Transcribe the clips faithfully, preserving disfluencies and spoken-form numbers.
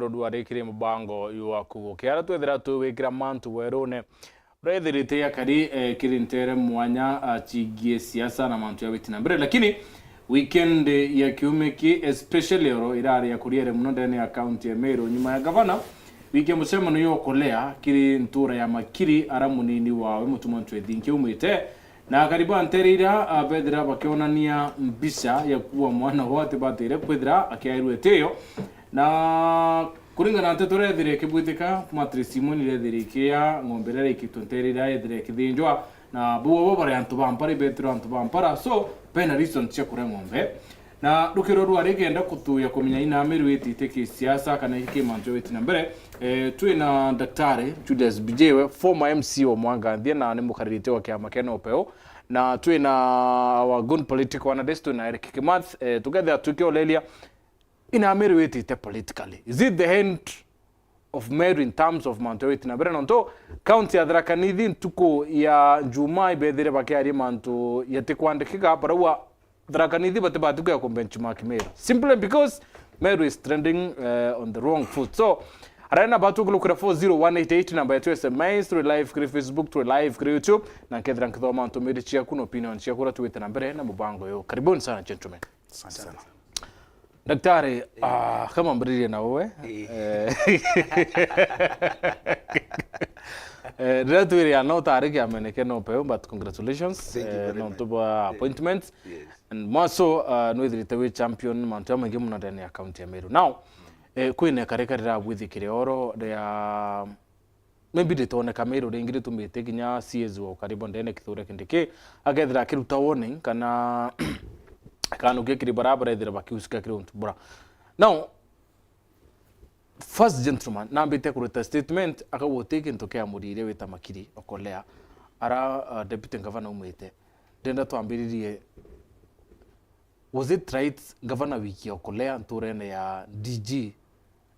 Rorua rikiri mubango jwa kugukia aria twethira twiwikira mantu werune. Urethirite akari, eh, kiri ntere mwanya, ah, cigie siasa na mantu ya witi na mbere. Lakini weekend ya kiumia ki, especially oro irari ya kuriere muno ndene ya county ya Meru, nyuma ya gavana wikia mucemanio yo kulea kiri ntura ya Makiri ara munini wawe Mutuma Ntwethinki umwite, na akari ba ntere iria, ah, bethira bakionania mbica ya kuua mwana wao ati batire kwithira akiairwe itiyo. Na kuringana na nteto iria ethire ikibwitika, mattress imwe ni irethire ikiria ng'ombe iria irikitwe ntere iria yethire ikithinjwa, na bau abo bari antu ba mpara, ibethirwa antu ba mpara, so bena reason cia kuria ng'ombe. Na rukiro rwa rigenda kutuya kumenya ina Meru itite ki siasa kana iki ki mantu witi na mbere, eh, twi na Daktari Julius Bijiwe, former M C wa Mwanganthia na ni mukaririte wa kiama kia Nopeu, na twi na our good political analyst, twi na Eric Kimathi, eh, tukethira tukiuleria ina Meru itite politically. Is it the end of Meru in terms of mantu ya witi na mbere? Nontu county ya Tharaka Nithi ntuku ya Jumaa ibethire bakiaria mantu yatikwandikika, barauga Tharaka Nithi batibati kuya ku benchmark Meru. Simply because Meru is trending, eh, on the wrong foot. So, arena batu kulukira four zero one eight eight, namba yetu S M S, turi live kuri Facebook, turi live kuri YouTube, na nkethira nkithoma ntumiri ciaku na opinion ciaku uria tuwite na mbere na mubango uyu. Karibuni sana, gentlemen. Asante sana. Daktari, ah, kama mbiririe na uwe, eh, eh, riria twiri ano utari kiamene kia Nopeu, but congratulations, eh, nontu bwa appointment. And mwaso, ah, nwithirite wi champion mantu jamaingi muno ndene ya county ya Meru. Now, eh, kwina ikarika rirabwithikire oro ria maybe ritoneka Meru ringi ritumite kinya C S wa ukaribu ndene Kithure Kindiki akethira akiruta warning kana akanukia kiri bara barethira bakiusika kiri untu bura. Now, first gentleman nambite kuruta statement akauga uti kintu kia murire wita Makiri Okolea ara, uh, deputy governor umwite. Ndenda twambiririe, was it right governor wiki Okolea nturene ya D G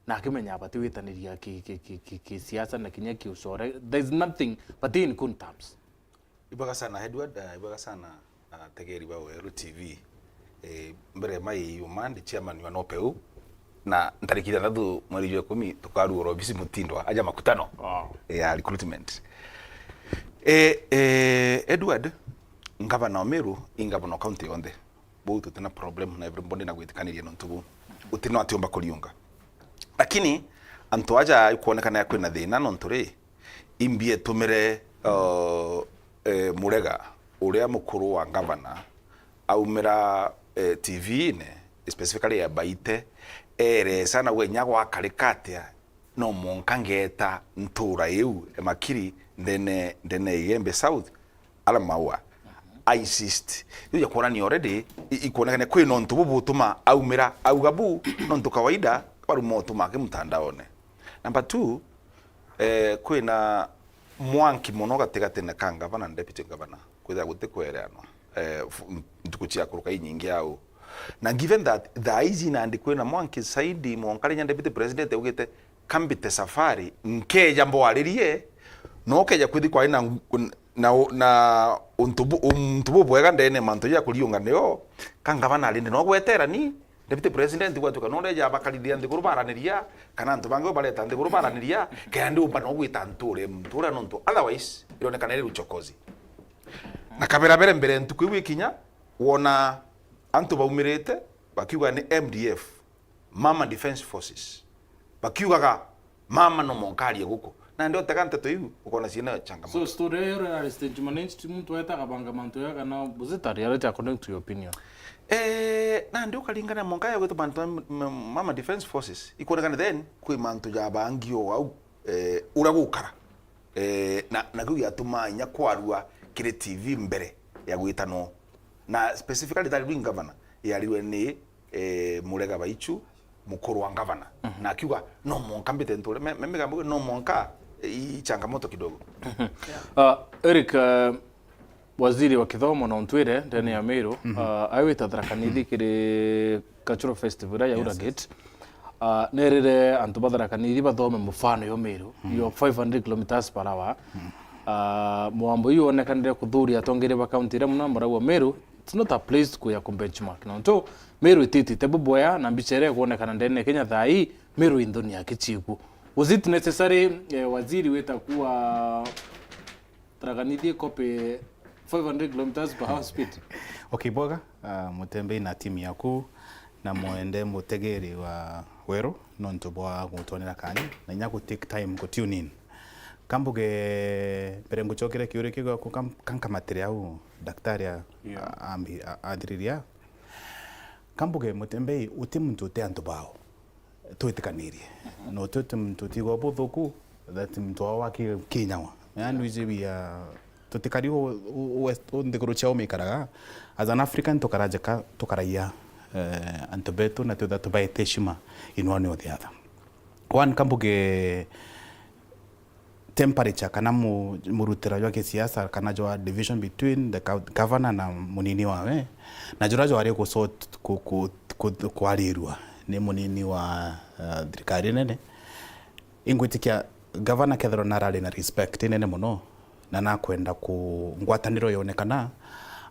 na akimenya batiwitaniria ki, ki, ki, ki, ki siasa na kinya ki ucore? There is nothing but in good terms. Ibwega sana Edward, ah, ibwega sana, ah, tegeri ba Weru T V. Eh, mbere mai yuma ndi chairman wa Nopeu, na ntariki ithathatu mweri jwa ikumi tukarua obisi Mutindwa aja makutano, wow, ya recruitment. Eh, eh, Edward, ngavana wa Meru, i ngavana wa county yonthe. Bau tutina problem na everybody na gwitikaniria nontu buu. Utina atiumba kuriunga. Lakini antu aja ikwonekana kwina thina nontu ri, imbi etumire, uh, eh, Murega, uria mukuru wa ngavana, aumira, eh, T V-ine, specifically ya Baite, eresa na wenya gwakarika atia, no mwanka ngeta ntura iu e Makiri ndene, ndene Igembe South, ala maua. I insist. Riu ya kuonania already, i-, ikwonekana kwina untu bubutuma aumira auga bu, nontu kawaida baruma utuma aki mtandaone. Number two, eh, kwina mwanki mono gatigatine ka ngavana na deputy governor, kwithira gutikwereanwa, eh, fu-, ntuku cia kuruka inyingi au. Na given that thaa ici nandi kwina mwanki zaidi, mwanka rinya deputy president augite, kambite safari, nkeja mbwaririe, no keja kwithi kwari na ngu-, na, na untu bu-, untu bubwega ndene mantu ja kuriunga nio, ka ngavana arindi no gweterani, deputy president gwatuka no reja bakarithia nthiguru baraniria, kana antu bangi bareta nthiguru baraniria, kenda ndiumba no gwita nture, nture nontu otherwise, ironekana iri uchokozi. Na kabera bere mbere ntuku iu ikinya, wona antu baumirite, bakiuga ni M D F, Mama Defense Forces, bakiugaga, "Mama no monka arie guku." Na ndio tega nteto iu, ukona ciina changamoto. So, story iyo irari stage managed, muntu weta akabanga mantu ya kana, was it a reality according to your opinion? Eh, na ndio ukaringana monka ya gwitu bantu ma, ma, Mama Defense Forces, ikwonekana then, kwi mantu ja bangi o au, eh, uria gukara. Eh, na, na kiu giatuma inya kwarua kiri T V mbere ya gwitanwo. Na specifically that ring governor, yarirwe ni, eh, Murega Baichu, mukuru wa ngavana. Mhm. Na akiuga, "No mwanka mbite nture." Me, me, migambo, "No mwanka, eh, i changamoto kidogo." Mhm. Ah, Eric, eh, waziri wa kithomo na untwire ndene ya Meru, mhm, ah, awita Tharaka Nithi, mhm, kiri cultural festival ya, yes, Aura Gate. Ah, nerire antu ba Tharaka Nithi bathome mufano yo Meru, mhm, yo five hundred kilometers per hour. Mhm. Ah, mwambo yu wonekanire kuthuria atongeria ba county iria muno, murauga Meru, it's not a place kuya ku benchmark. Nontu Meru ititite bubwea, na mbica iria ikwonekana ndene ya Kenya thaa ii, Meru inthoni ya kichiku. Was it necessary, eh, waziri weta kuwa Tharaka Nithi ikope five hundred kilometers per hour speed? Okay, Bwaga, ah, Mutembei na timu yaku, na mwende mutegeri wa weru nontu bwa gutwonera kanya na inya gu take time gu tune in. Kambuge mbere nguchokere kiuria kiu gwaku kam-, kankamatire au daktari a-, Yeah. a-, ambi-, a-, athiriria. Kambuge Mutembei, uti muntu uti antu bao. Twitikanirie. Mhm. No twi muntu utigwa buthuku, that muntu wao wa ki-, kinyawa. Yani, yeah, wiji bia, tutikari u, u, u, west, u nthiguru ciao mikaraga. As an African, tukaraja ka, tukaraia, eh, antu betu na twitha tubaete heshima in one or the other. One, kambuge, temperature kana mu-, murutiro jwa kisiasa kana jwa division between the gov-, governor na munini wawe, na jura jwari gusort ku-, ku-, ku-, kwarirua ni munini wa, uh, thirikari nene. Ingwitikia governor kethirwa narari na respect nene muno, na nakwenda ku-, ngwataniro yonekana,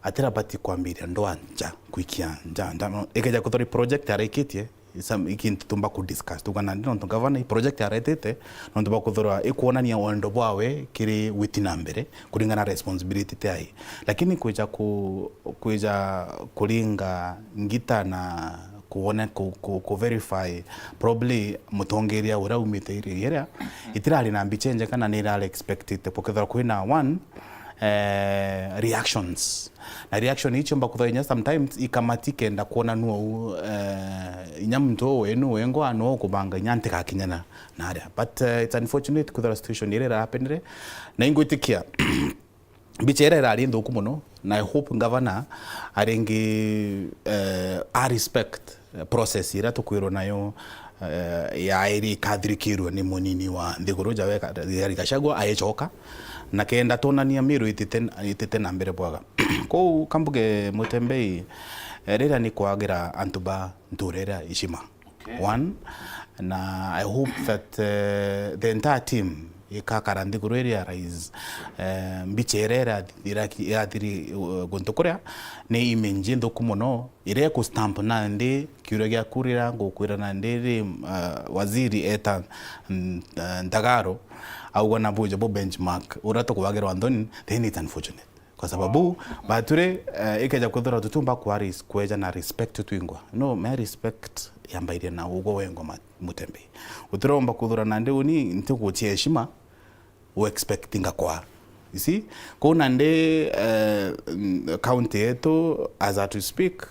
atirabati kwambiria ndwa nja, kwikia nja, nja, no, ikeja kuthori project arikitie, some, ikintu tumba ku discuss. Tuga nandi nontu gavana i project aretete, nontu bwa kuthora ikwonania wendo bwawe kiri witi na mbere, kuringana na responsibility te ai. Lakini kwija ku-, kwija kuringa ngita na kuone, ku-, ku-, ku verify probably mutongeria uria umite iri iria, itirari na mbicha injega na nirari expected. Kukethira kwina one, eh, reactions. Na reaction icio mba kuthwa inya sometimes ikamati kenda kuona nu ou, eh, inya muntu uu wenu wengwa no kubanga inya ntigakinyana na aria. But, eh, it's unfortunate kuthwa situation iri irapenire. Na ingwitikia mbicha ira irari nthuku muno, na I hope governor aringi, eh, a respect, eh, process ira tukwirwo nayo, eh, yairi ikathirikirwe ni munini wa nthiguru jawe ka-, Rigathi Gachagua aicoka, na kenda twonania Meru itite, itite na mbere bwaga. Kou kambuge Mutembei, eh, rira ni kwagira antu ba ntura iria ishima. Okay. One, na I hope that, eh, the entire team ikakara nthiguru i realize, eh, mbicha iria irathi-, iraki-, irathiri, uh, guntu kuria ni image nthuku muno, iria iku stamp nandi kiuria giaku rira ngukwira nandi ri, uh, waziri eta, mm, uh, Ndagaro, auga na buja bu benchmark, uria tukugagirwa nthoni, then it's unfortunate. Kwa sababu, baturi, eh, ikeja kwithirwa tutiumba kwa res-, kweja na respect twingwa. No, me respect yambairie na ugwe wengwa ma-, Mutembei. Utiromba kuthura nandi uni, ntiguchia heshima, u expectinga kwa. You see? Kou nandi, eh, mm, county yetu, as at we speak,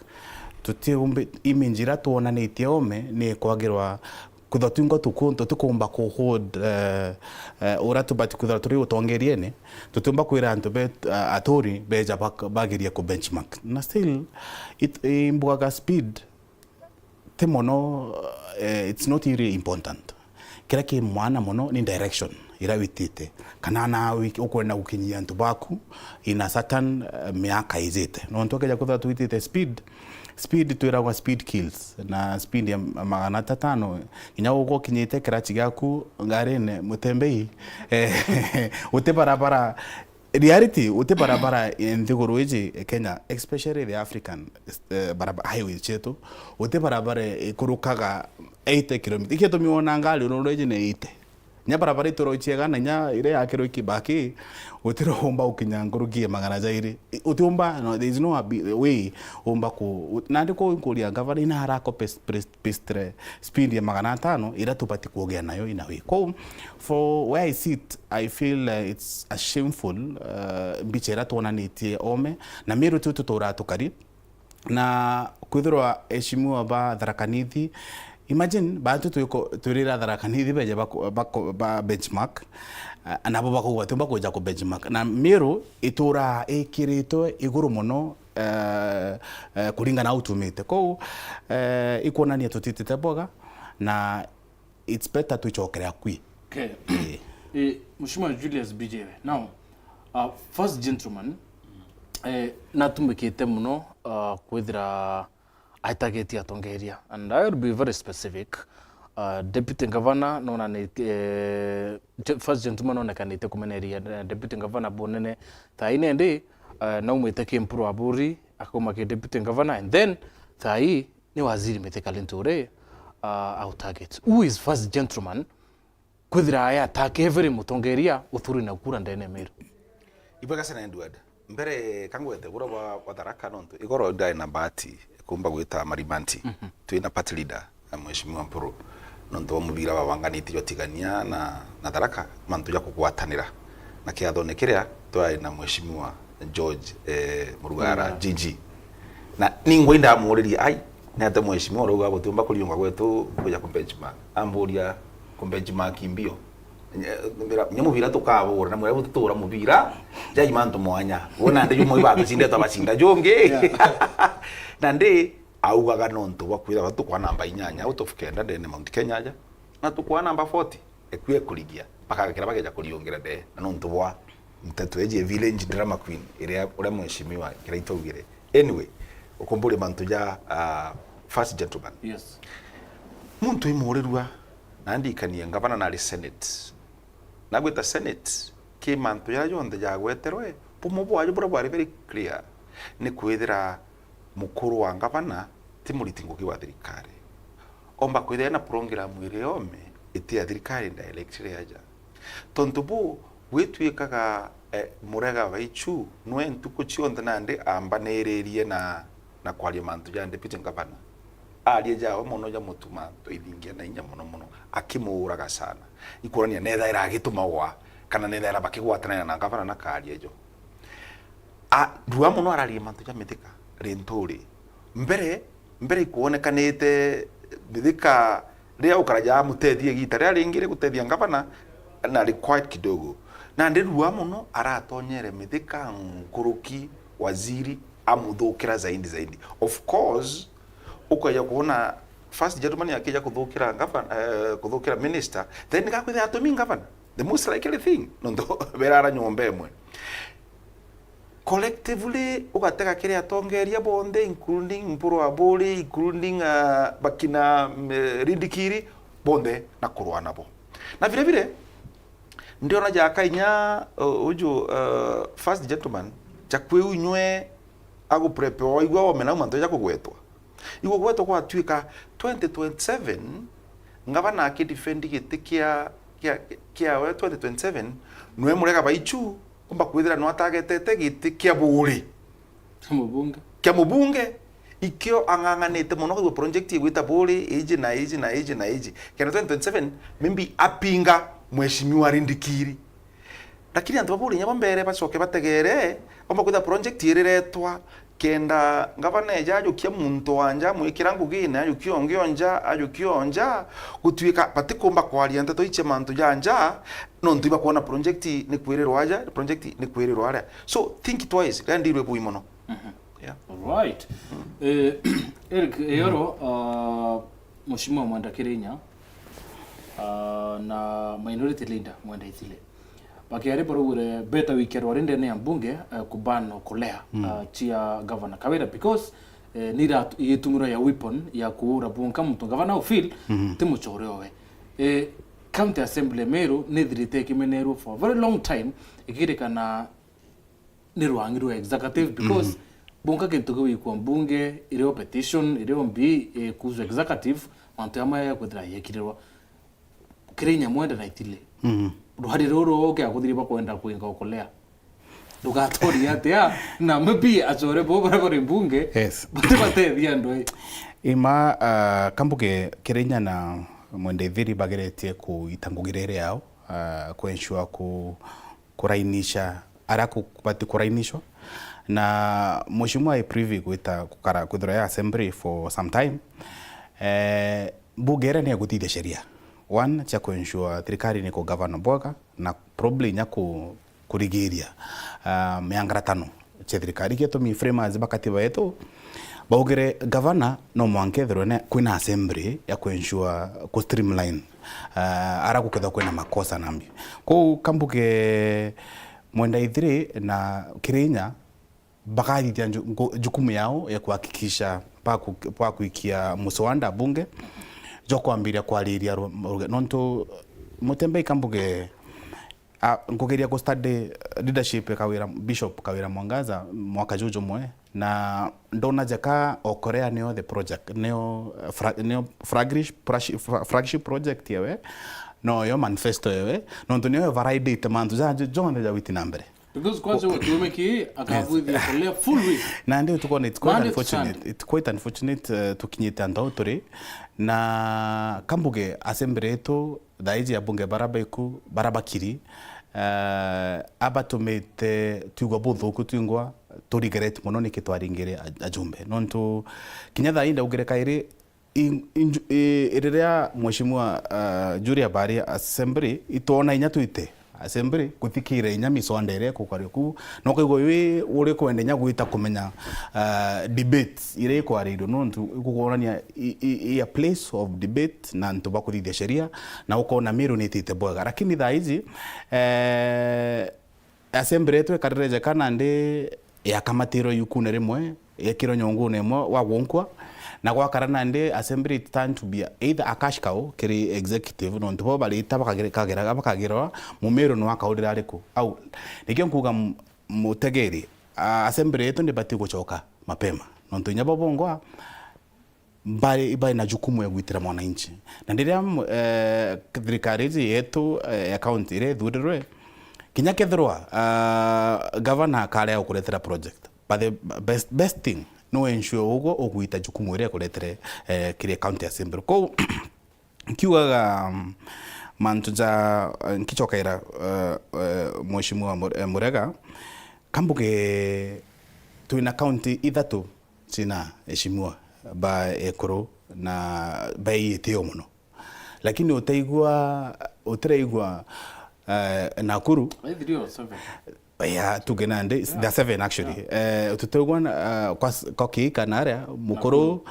tutiumbi-, image ira twonanitie ome ni kwagirwa kwithirwa twingwa tuku-, tutikumba ku hold, eh, eh, uria tubati kwithirwa turi utongeriene, tutiumba kwira antu be-, eh, aturi beja bak-, bageria ku benchmark. Na still, it, imbugaga speed ti mono, eh, it's not really important. Kiria ki mwana mono ni direction iria witite, kana na wi-, ukwenda gukinyia antu baku in a certain, eh, miaka ijite. Nontu ukeja kwithirwa twitite speed, speed twiragwa speed kills, na speed ya magana atatano, kinya ugwe ukinyite kirachi giaku ngarine, Mutembei, eh, uti barabara, reality, uti barabara, eh, nthiguru iji Kenya, especially the African, eh, barabara, highways cietu, uti barabara ikurukaga eighty kilometres. Ikio gitumi wona ngari ururu iji ni eighty. Nya barabara ituro ciega na nya iria yakirwe Kibaki, utiromba ukinya nkuruki ya magana jairi. Utiumba, no, there is no abi-, way umba ku-, u-, nandi kou nkuria gavana ina harako pes-, pes-, pestre speed ya magana atano, ira tubati kugia nayo in a way. Kou, for where I sit, I feel, uh, it's a shameful, uh, mbicha ira twonanitie ome, na Meru tu tutura tukari, na kwithirwa eshimiwa ba Tharaka Nithi, imagine, bantu twiko-, twirira Tharaka Nithi beje bako-, bako-, ba benchmark, uh, nabo bakauga, "Tiumba kuja ku benchmark." Na Meru itura ikiritwe iguru mono, eh, eh, kuringana na utumite. Kou, eh, ikwonania tutitite bwega, na it's better twichokere akui. Okay. Eh. Eh, Mheshimiwa Julius Mbijiwe. Now, uh, first gentleman, eh, natumbikite muno, uh, kwithira aitagetie atongeria. And I will be very specific. Uh, Deputy Governor nonanitie, eh, je-, first gentleman nonekanite kumeneria, eh, Deputy Governor bunene. Thaa ii nendi, eh, naumite ki Mpuru Aburi, akauma ki Deputy Governor, and then thaa ii ni waziri Mithika Linturi, uh, au target. Who is first gentleman? Kwithira aya attack every mutongeria uthuri na kura ndene ya Meru. Ibwega sana, Edward. Mbere kangwete bura bwa, bwa Tharaka, nontu igoro ndai na bahati kumba gwita Marimanti. Mhm. Twina party leader, eh, Mheshimiwa Mpuru. Nontu bwa mubira babanganite jwa Tigania na, na Tharaka, mantu ja kugwatanira. Na kiathone kiria twai na Mheshimiwa George, eh, Murugara, Murugara. G G. Na ningwa indamuririe, ai, ni ate Mheshimiwa urauga gutiumba kuriunga gwetu kuja ku benchmark? Amburia, ku benchmark mbio? Nye-, mira-, nye mubira tukabura, na mwira butitura mubira, jai mantu mwanya. Wona ndi jumwe ibatucindetwe abacinda jungi. Yeah. Na ndi augaga nontu bwa kwithirwa tukwa namba inyanya, out of kenda ndene Mount Kenya aja, na tukwa namba forty, ekue kurigia, bakagakira bageja kuriungira ndee, na nontu bwa nteto eji village drama queen, iria, uria mheshimiwa Kiraitu augire. Anyway, ukumburia mantu ja, ah, first gentleman. Yes. Muntu imurirua, na ndikanie ngavana nari Senate. Nagwita Senate, ki mantu jaria jonthe jagweterwe, bumo bwajo buria bwari very clear, ni kwithira mukuru wa ngavana ti muriti ngugi wa thirikari. Omba kwithira ena program iri yome iti ya thirikari directly aja. Tontu bu, gwituikaga, eh, Murega Baichu nwe ntuku cionthe nandi ambaniririe na, na kwaria mantu ja deputy governor. Aria jawe mono jamutuma twaithingia na inya mono mono, akimuuraga sana. Ikurania nethaira agitumagwa, kana nethaira bakigwatanira na ngavana na karia jo. A, rua mono ararie mantu ja Mithika, Linturi. Mbere, mbere ikwonekanite Mithika riria ukaraja amutethia igita riria ringi ri gutethia ngavana, na ri quiet kidogo. Nandi rua mono aratonyere Mithika nkuruki waziri amuthukira zaidi zaidi. Of course, ukaja kuona first gentleman akija kuthukira ngavana, eh, kuthukira minister, then gakwithira atumi ngavana. The most likely thing, nontu berara nyomba imwe. Collectively, ugatega kiri atongeria bonthe, including Mpuru Aburi, including, uh, bakina, mm, eh, Rindikiri, bonthe na kurwa nabo. Na vile vile, ndiona jaka inya, uh, uju, uh, first gentleman, ja kwiu inywe aguprepewa, waigua womena mantu ja kugwetwa. Igugwetwa gwatuika twenty twenty-seven, ngavana akidefend giti kia, kia, kiawe twenty twenty-seven, nwe Murega Baichu, umba kwithira nwe atagetete giti kia Buri. Kia mubunge. Kia mubunge, ikio ang'ang'anite mono kwigua project igwita Buri, iji na iji na iji na iji. Kenda twenty twenty-seven, maybe apinga Mheshimiwa Rindikiri. Lakini antu ba Buri nyabo mbere bacoke bategere, omba kwithira project iriretwa, kenda ngavana eja ajukia muntu wa nja, amwikira ngugine, ajukia ungi o nja, ajukia o nja, gutuika batikumba kwaria nteto icia mantu ja nja, nontu ibakwona project ni kwirirwa aja, project ni kwirirwa aria. So, think twice, riria ndirwe bui mono. Mhm. Yeah. All right. Eh, Eric Eyoro, uh, Mheshimiwa Mwenda Kirinya, uh, na Minority Leader Mwenda Ithile, bakiari baraugire beta wikia rwari ndene ya mbunge, eh, kubano kulea, mm, ah, chia Governor Kawira because, eh, ni ira-, igitumira ya weapon ya kuura bunka muntu. Governor u feel, mhm, ti muchore owe. Eh, County Assembly ya Meru ni ithirite ikimenerwo for a very long time, ikirikana ni rwangi rwa executive because, mhm, bunka kintu giwikwa mbunge, irio petition, irio mbi, eh, kuhusu executive, mantu amwe ya kwithira yekirirwa. Kiri inya Mwenda na Itile. Mm. Ruhari ruru uke akuthirie bakwenda kwinga ukulea. Ndugatoria atia, na maybe achore bo bara bari mbunge, yes, bati batethia andu ai. Ima, ah, kambuge Kiri inya na Mwenda Ithiri bageretie kuita ngugi riri yao, ah, ku ensure ku-, kurainisha ara ku-, kubati kurainishwa. Na mheshimiwa e privy gwita kukara kwithirwa ya assembly for some time. Eh, Mbunge iria ni ya gutithia sheria. One, cia ku ensure thirikari ni ku govern bwega na probably inya ku-, kurigiria, ah, miangaratano cia thirikari. Gitumi framers ba katiba yetu baugire governor no mwanka ethirwe ne-, kwina assembly ya ku ensure ku streamline, ah, ara gukethwa kwina makosa nambi. Kwou kambuge Mwenda Ithiri na Kiri inya bakathithia nju-, ngu-, jukumu yao ya kuhakikisha baku-, bakwikia muswada bunge jwa kwambiria kwariria ru-, ruge-, nontu Mutembei kambuge Ah, nkugeria ku study leadership ya Kawira, Bishop Kawira Mwangaza mwaka juju jumwe, na ndona jeka o Korea nio the project, nio, eh, fra-, nio flagship, flagship, flagship project yewe, no yo manifesto yewe, nontu nio validate mantu ja, ja, jonthe ja witi na mbere. Because kwanza Ko- watuume ki Yes. akabwithia kulea full week. Na ndio tukona it's quite Mandate to unfortunate. It's quite unfortunate, eh, tukinyite antu au turi. Na kambuge assembly yetu thaa iji ya bunge bara baiku, bara bakiri, eh, abatumite twigua buthuku twingwa, tu regret mono niki twaringire a-, ajumbe. Nontu kinya thaa ii ndaugire kairi, in-, inju-, i-, riria Mheshimiwa, uh, Julia bari assembly, itwona inya twite assembly, kuthikira inya miswanda iria ikukaria kuu, na ukaigua wi uri kwenda inya gwita kumenya, uh, debate iria ikwaririo, nontu ikukwonania i, i, i a place of debate na antu bakuthithia sheria, na ukona Meru ni itite bwega. Lakini thaa iji, eh, assembly yetu ikarire jeka nandi yakamatirwe yukune rimwe, yekirwe nyongune imwe wa gwonkwa, na gwakara nandi assembly it turned to be either a cash cow kiri executive, nontu bo barita bakagire-, kagera-, bakagirwa Mumiru ni wakaurira ariku. Au, nikio nkuga m-, mutegeri, a-, assembly yetu ndibati gucoka mapema, nontu inya bo bongwa bari, bari na jukumu ya gwitira mwananchi. Na riria m-, eh, thirikari iji yetu, eh, ya county iria ithurirwe, kinya kethirwa, ah, gavana akarega gukuretera project, but the best, best thing no ensure ugo ugwita jukumu iria ikuretere, eh, kiri county assembly. Kou nkiugaga, mm, mantu ja, eh, nkicokaira, eh, eh, Mheshimiwa Mur-, eh, Murega, kambuge twina county ithatu cina eshimiwa ba ekuru na ba itio mono. Lakini utaigua, utiraigua, eh, Nakuru. Ai, three or seven. Yeah, tuge nandi, there are seven actually. Eh, tutaigua na, eh, kwa s-, kwa kiika na aria mukuru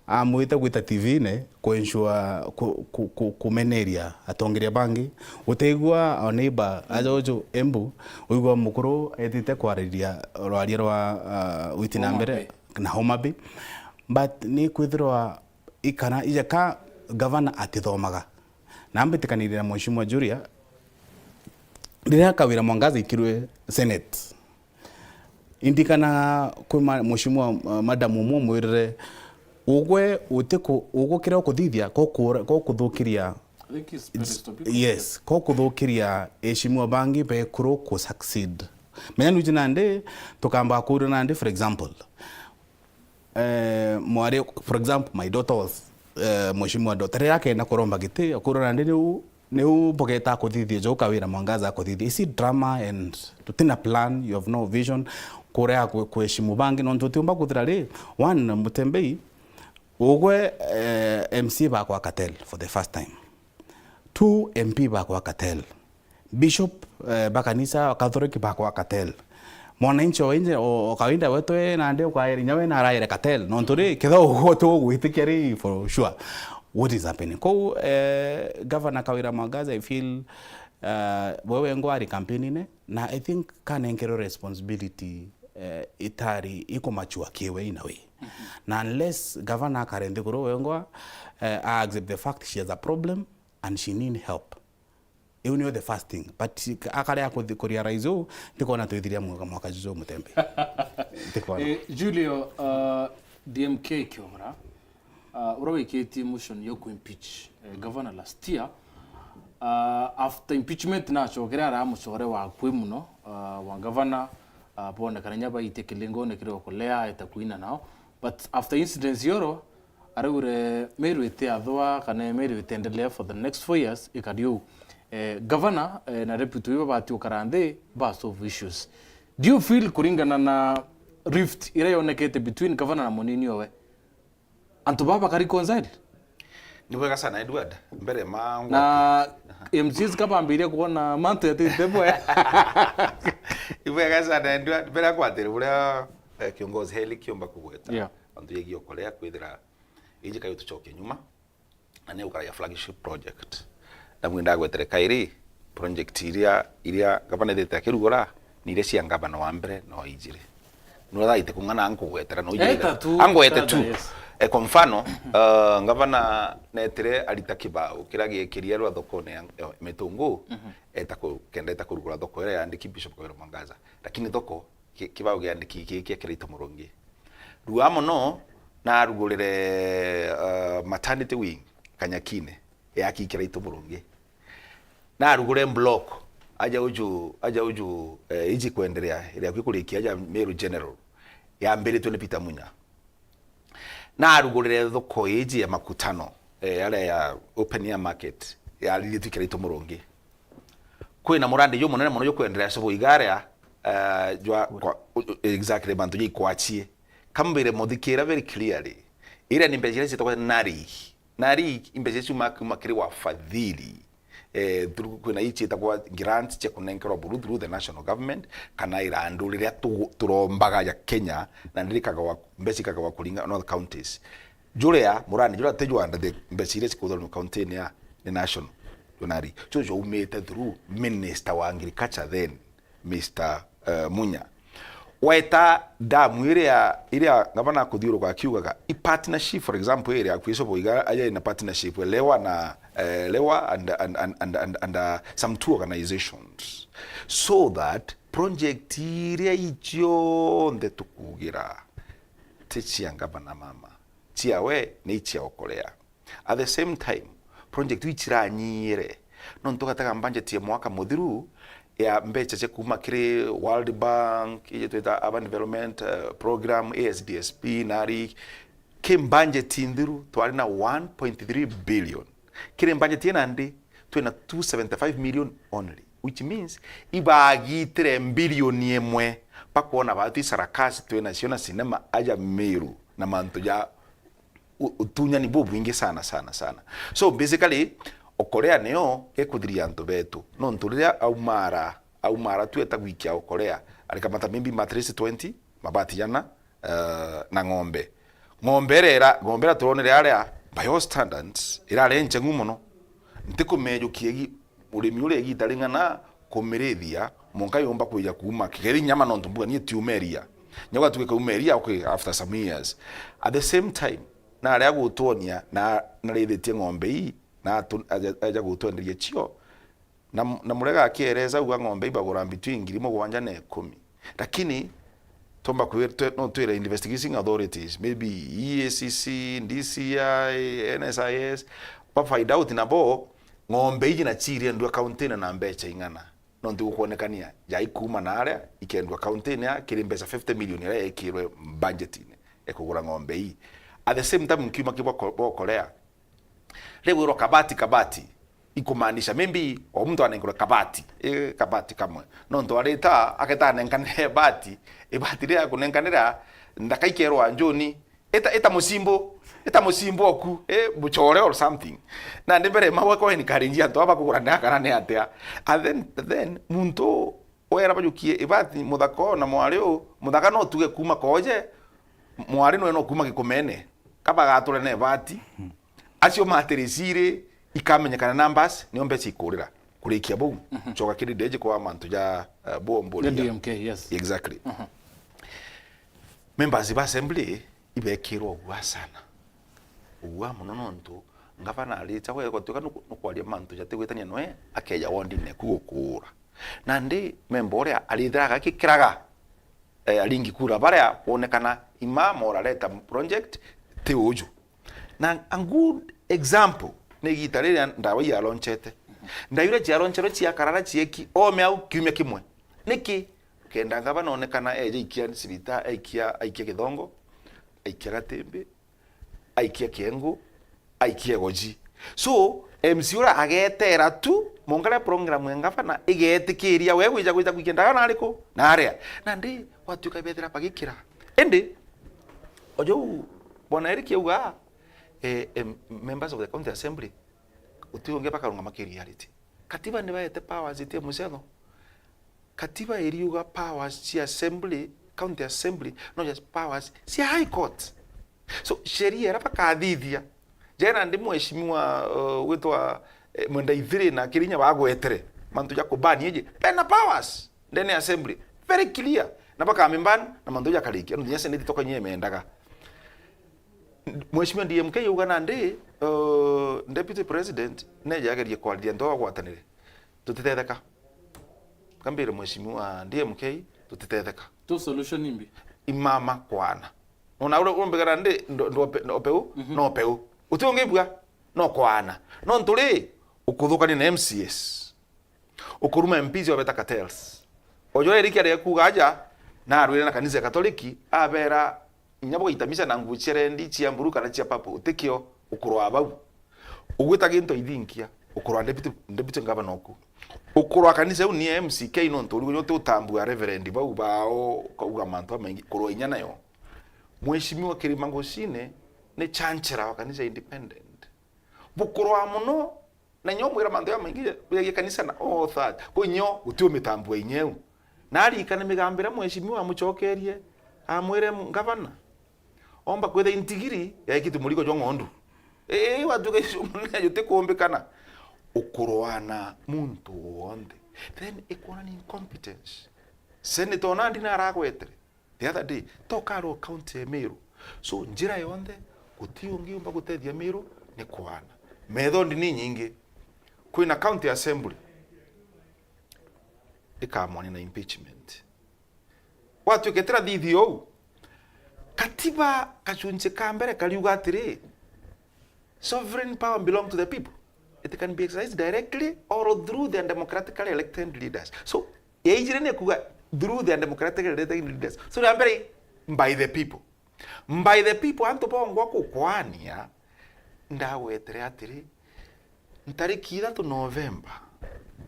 amwite gwita T V-ini ku ensure ku-, ku-, ku-, kumeneria atongeria bangi. Utaigua our neighbor aja uju Embu, uigua mukuru etite kwariria rwaria rwa, ah, witi na Homa mbere Bay. Na Homa Bay. But ni kwithirwa ikana ija ka gavana atithomaga. Na mbitikanirie na Mheshimiwa Julia, riria Kawira Mwangaza ikirwe Senate, indikana kwi ma-, Mheshimiwa, uh, madam umwe umwirire, ugwe utiku-, ugwe kiria ukuthithia, ko kura-, ko kuthukiria. I think he's very stupid. Yes, ko kuthukiria eshimiwa bangi bekuru ku succeed. Menya nuji nandi, tukamba kuria nandi, for example, eh, mwari, for example, my daughter was, eh, Mheshimiwa daughter, riria akenda kuromba giti, akurwa nandi niu, niu bugeta kuthithia jo Kawira Mwangaza kuthithia. Is it drama and tutina plan, you have no vision, kuria ku-, kuheshimu bangi, nontu utiumba kuthira ri, one, Mutembei, ugwe, eh, M C A bakwa cartel for the first time. Two M P bakwa cartel. Bishop, eh, ba kanisa Catholic bakwa cartel. Mwananchi o inje, o, o kawaida wetu, eh, nandi ukaira inya we naraire cartel. Nontu ri, ketha ugwe tu ugwitikia ri, for sure. What is happening? Kou, eh, Governor Kawira Mwangaza, I feel, eh, we wengwa ari campaign-ini, na I think kanenkerwe responsibility, eh, itari ikumachua kiwe in a way. Na unless Governor akare nthiguru wengwa, eh, a accept the fact she has a problem and she need help. Iu niyo the first thing. But akarea kuthi-, kurealize uu, ntikona twithiria mwaka, mwaka juju Mutembe. Ntikona. Eh, Julio, uh, D M K Kiong'ora, uh, uria wikitie motion yo ku impeach, eh, governor last year, uh, after impeachment nachokere ara mucore wa kwi muno, uh, wa governor, uh, bonekana inya baitie kilingone kiria ukulea eta kuina nao. But after incidents yoro, araugire Meru itiathwa kana Meru itendelea for the next four years, ikari uu. Eh, governor, eh, na deputy wiwe bati ukara nthi, ba solve issues. Do you feel kuringana na rift iria yonekete between governor na munini owe, antu baba baka reconcile? Ni bwega sana, Edward. Mbere ma na ngwaki. M C As kabambiria kuona mantu yatite bwe. Ni bwega sana, Edward. Mbere ya kwatira buria, eh, kiongozi Heli kiomba kugweta. Yeah. Antu yegio korea kwithira inji kayo tucoke nyuma. Na ni ukaragia flagship project. Na mwi ndagwetere kairi, project iria, iria gavana ithite akirugura, ni iria cia ngavana wa mbere na wa ijiri. Nura thaite kung'ana ankugwetera no ijiri. Eta tu, angwete brother, tu. Yes. E, kwa mfano, uh, ngavana netire arita kibao kiria giekiria rwa thokone ya, ya Mitungu, eta ku-, kenda eta kurugura thoko iria yandiki Bishop Kawira Mwangaza. Lakini thoko, ki-, kibao giandiki ki-, kia Kiraitu Murungi. Rua mono, narugurire, uh, maternity wing Kanyakine, yaki Kiraitu Murungi. Narugure block, aja uju, aja uju, eh, iji kwenderea, iria kwi kurikia aja Meru General, yambiritwe ni Peter Munya. Narugurire thoko iji ya Makutano, eh, aria ya open air market, yaririthitwe Kiraitu Murungi. Kwina murandi jumunene mono jukwenderea Cubu Igaria, eh, jwa, kwa, u-, u-, exactly, mantu ja ikwachie. Kambire muthikira very clearly. Iria ni mbeca iria cietagwa NARI. NARI, i mbeca iria ciumaga kuma kiri wafadhili. Eh, through, kwina ii cietagwa grant cia kunenkerwa buru through the national government, kana irandu riria tu-, turombaga ja Kenya, na ndirikagawa, mbeca ikagawa kuringa North Counties. Juria, murandi juria ti jwa under the mbeca iria cikuthurwa county-ini ya, ni national, jwa NARI. Ju jaumite through minister wa agriculture then, Mister, eh, Munya. Weta damu iria, iria ngavana akuthiuruka akiugaga, i partnership, for example, iria kwi Cubu Igaria aja ina partnership, Lewa na, eh, Lewa and, and, and, and, and, and, uh, some two organizations. So that project iria icionthe tukugira, ti cia ngavana mama. Ciawe ni cia Okolea. At the same time, project iu iciranyiire, nontu gatega budget ya mwaka muthiru ya mbeca cia kuuma kiri World Bank, iji twita Urban Development, eh, Program, A S D S P, NARI, ki budget nthiru twari na one point three billion. Kiri budget ina ndi, twina two seventy-five million only, which means ibagitire mbilioni imwe bakwona batu isarakasi twinacio na cinema aja Meru na mantu ja u-, utunyani bubwingi sana, sana, sana. So, basically, Okolea nio ekuthiria antu betu. Nontu riria aumara, aumara tu eta gwikia Okolea, arikamata maybe mattress twenty, mabati jana, eh, na ng'ombe. Ng'ombe iria ira-, ng'ombe iria turonere aria, by all standards, irari ncheng'u mono. Ntikumejukia gi-, urimi uria igita ring'ana kumirithia, mwanka yumba kwija kuuma, kethira nyama nontu mbuga nie tiumeria. Nyau gatuika kaumeria, okay, after some years. At the same time, na aria gutwonia, na, narithitie ng'ombe ii, na atu-, aja, aja gutwenderia cio, na, na murega akiereza uga ng'ombe ibagura between ngiri mugwanja na ikumi. Lakini, tomba kwir-, twe-, no twire investigating authorities, maybe E A C C, D C I, N S I S, ba find out nabo, ng'ombe iji na ciria ndua county-ini na mbeca ing'ana. Nontu gukwonekania, jai kuuma na aria, ikendua county-ini ya, kiri mbeca fifty million iria yekirwe budget-ini ya kugura ng'ombe ii. At the same time, nkiuma kibwa ko-, bokorea, riu wirwa kabati, kabati, ikumaanisha maybe o muntu anenkerwe kabati, ii, kabati kamwe. Nontu arita, aketa anenkanire ibati, ibati riria akunenkanira, nthaka ikerwa njuni, ita, ita mucimbo, ita mucimbo oku, eh, mucore or something. Nandi mbere mawe ko encourage antu aba kugura nthaka kana ni atia. And then, then, muntu wera bajukie ibati muthaka o na mwari u, muthaka no tuge kuuma koje, mwari nwe no kuuma gikumene. Kabagature na ibati. Acio matiriciri, ikamenyekana numbers, nio mbeca ikurira. Kurikia bau, coka kiri ndeji kwa mantu ja, eh, bo mburia. D M K, yes. Exactly. Members ba assembly ibekirwa ugwa sana. Ugwa mono nontu ngavana arita gwe gutwika nuku-, nukwaria mantu jatigwitania nwe akeja wondine ku gukura. Nandi memba uria arithiraga agikiraga, eh, aringi kura baria bonekana imama urareta project ti uju. Na a good example ni igita riria ndawa ialonchete. Ndawa iria cialoncherwe ciakarara cieki ome au kiumia kimwe. Niki? Kenda ngavana onekana eje ikia cibita, aikia, aikia Githongo, aikia Gatimbi, aikia Kiengu, aikia Goji. So, M C uria agetera tu, mongare program ya ngavana igetikiria we gwija, gwija gwikia ndawa na ariku? Na aria. Nandi, gwatuika bethira bagikira. Indi, o jau, Bwana Eric auga, eh, em, members of the county assembly, guti ungi bakarungama ki reality. Katiba ni baete powers iti mucetho. Katiba iriuga powers cia assembly, county assembly, no just powers cia high court. So, sheria iria bakathithia, jena ndi mheshimiwa, uh, witwa, eh, Mwenda Ithiri na Kirinya bagwetere, mantu ja kubani eje, bena powers ndene ya assembly, very clear, na bakamimban, na mantu jakarikia, no nginya senate toka nye mendaga. Mheshimiwa D M K yauga nandi, uh, Deputy President neja agerie kwariria antu bagwatanire. Tutitetheka. Kambire Mheshimiwa D M K, tutitetheka. Tu solution imbi? Imama kwana. Ona uria umbigara ndi, ndo, ndo ope-, ndo ope u, Mhm. no ope u. Uti ungi bua, no kwana. No ntu ri, ukuthukania na M C As. Ukuruma M Ps wabeta cartels. Ojo Eric aria kuuga aja, na arwire na kanisa ya Katoliki, abera, inya bwaita misa na nguo cia rendi, cia mburu kana cia purple, utikio, ukurwa bau. Ugwita gintu ithinkia, ukurwa deputy, deputy governor oku. Ukurwa kanisa iu ni M C K nontu urigo nyote utambua reverend bau bao, ukauga mantu amaingi, kurwa inya nayo. Mheshimiwa Kirima Ngocine ni chancellor wa kanisa independent. Bukurwa muno, na nyo mwira mantu jamaingi biagie kanisa na all that. Kwi nyo guti umitambua inyeu. Na arikane migambo iria mheshimiwa amucokerie, amwire, "Ngavana, omba kwitha intigiri yaikite murigo jwa ng'ondu." Ii, watuika icio munene jutikumbikana. Ukurwana muntu wonthe. Then ikwona ni incompetence. Senator Onandi naragwetere the other day, tokarwo county ya Meru. So, njira yonthe, guti ungi umba gutethia Meru ni kwana. Method ni nyingi. Kwina county assembly ikamwania na impeachment. Watuike tira thithi ou, katiba kachunchi ka mbere kariuga atiri, sovereign power belong to the people. It can be exercised directly or through their democratically elected leaders. So, yaijire ni kuga through their democratically elected leaders. So, ya mbere, by the people. By the people, antu bongwa gukwania, ndagwetere atiri, ntariki ithatu Novemba,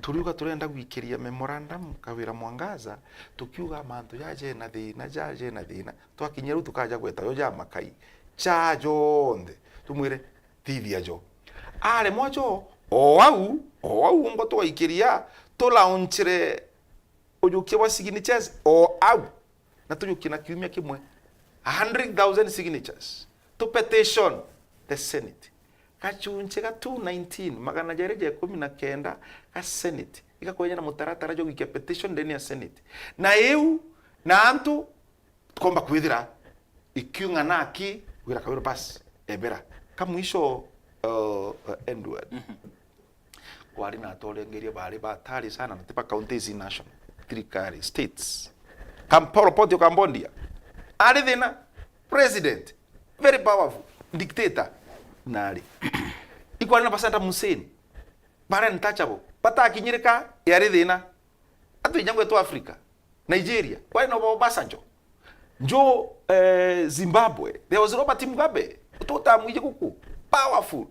turiuga turenda gwikiria memorandum Kawira Mwangaza, tukiuga mantu jaje na thina, jaje na thina. Twakinyia riu tukaja gweta yo ja makai. Cha jonthe. Tumwire, thithia jo. Aremwa jo, o au, o au ngo twaikiria, tulaunchire ujukia bwa signatures o au. Na tujukie na kiumia kimwe. A hundred thousand signatures. To petition the Senate. Gachunchi ga two nineteen, magana jeri ja ikumi na kenda ga Senate. Igakwenya na mutaratara jwa gwikia petition ndene ya Senate. Na iu, na antu tukomba kwithira ikiung'ana aki, wira Kawira bas, ebera. Ka mwisho, uh, uh, Edward. Mhm. Kwari na atorengeria bari batari sana, na tiba counties, national, thirikari, states. Kampala, Port Kambondia. Ari thina, president, very powerful, dictator. Nari. Ikwari na ba Saddam Hussein, bara untouchable. Batakinyirika, yari thina. Atu inya ngwetu Africa. Nigeria, kwari na Obasanjo. Njo, eh, Zimbabwe, there was Robert Mugabe. Tutamwije guku. Powerful.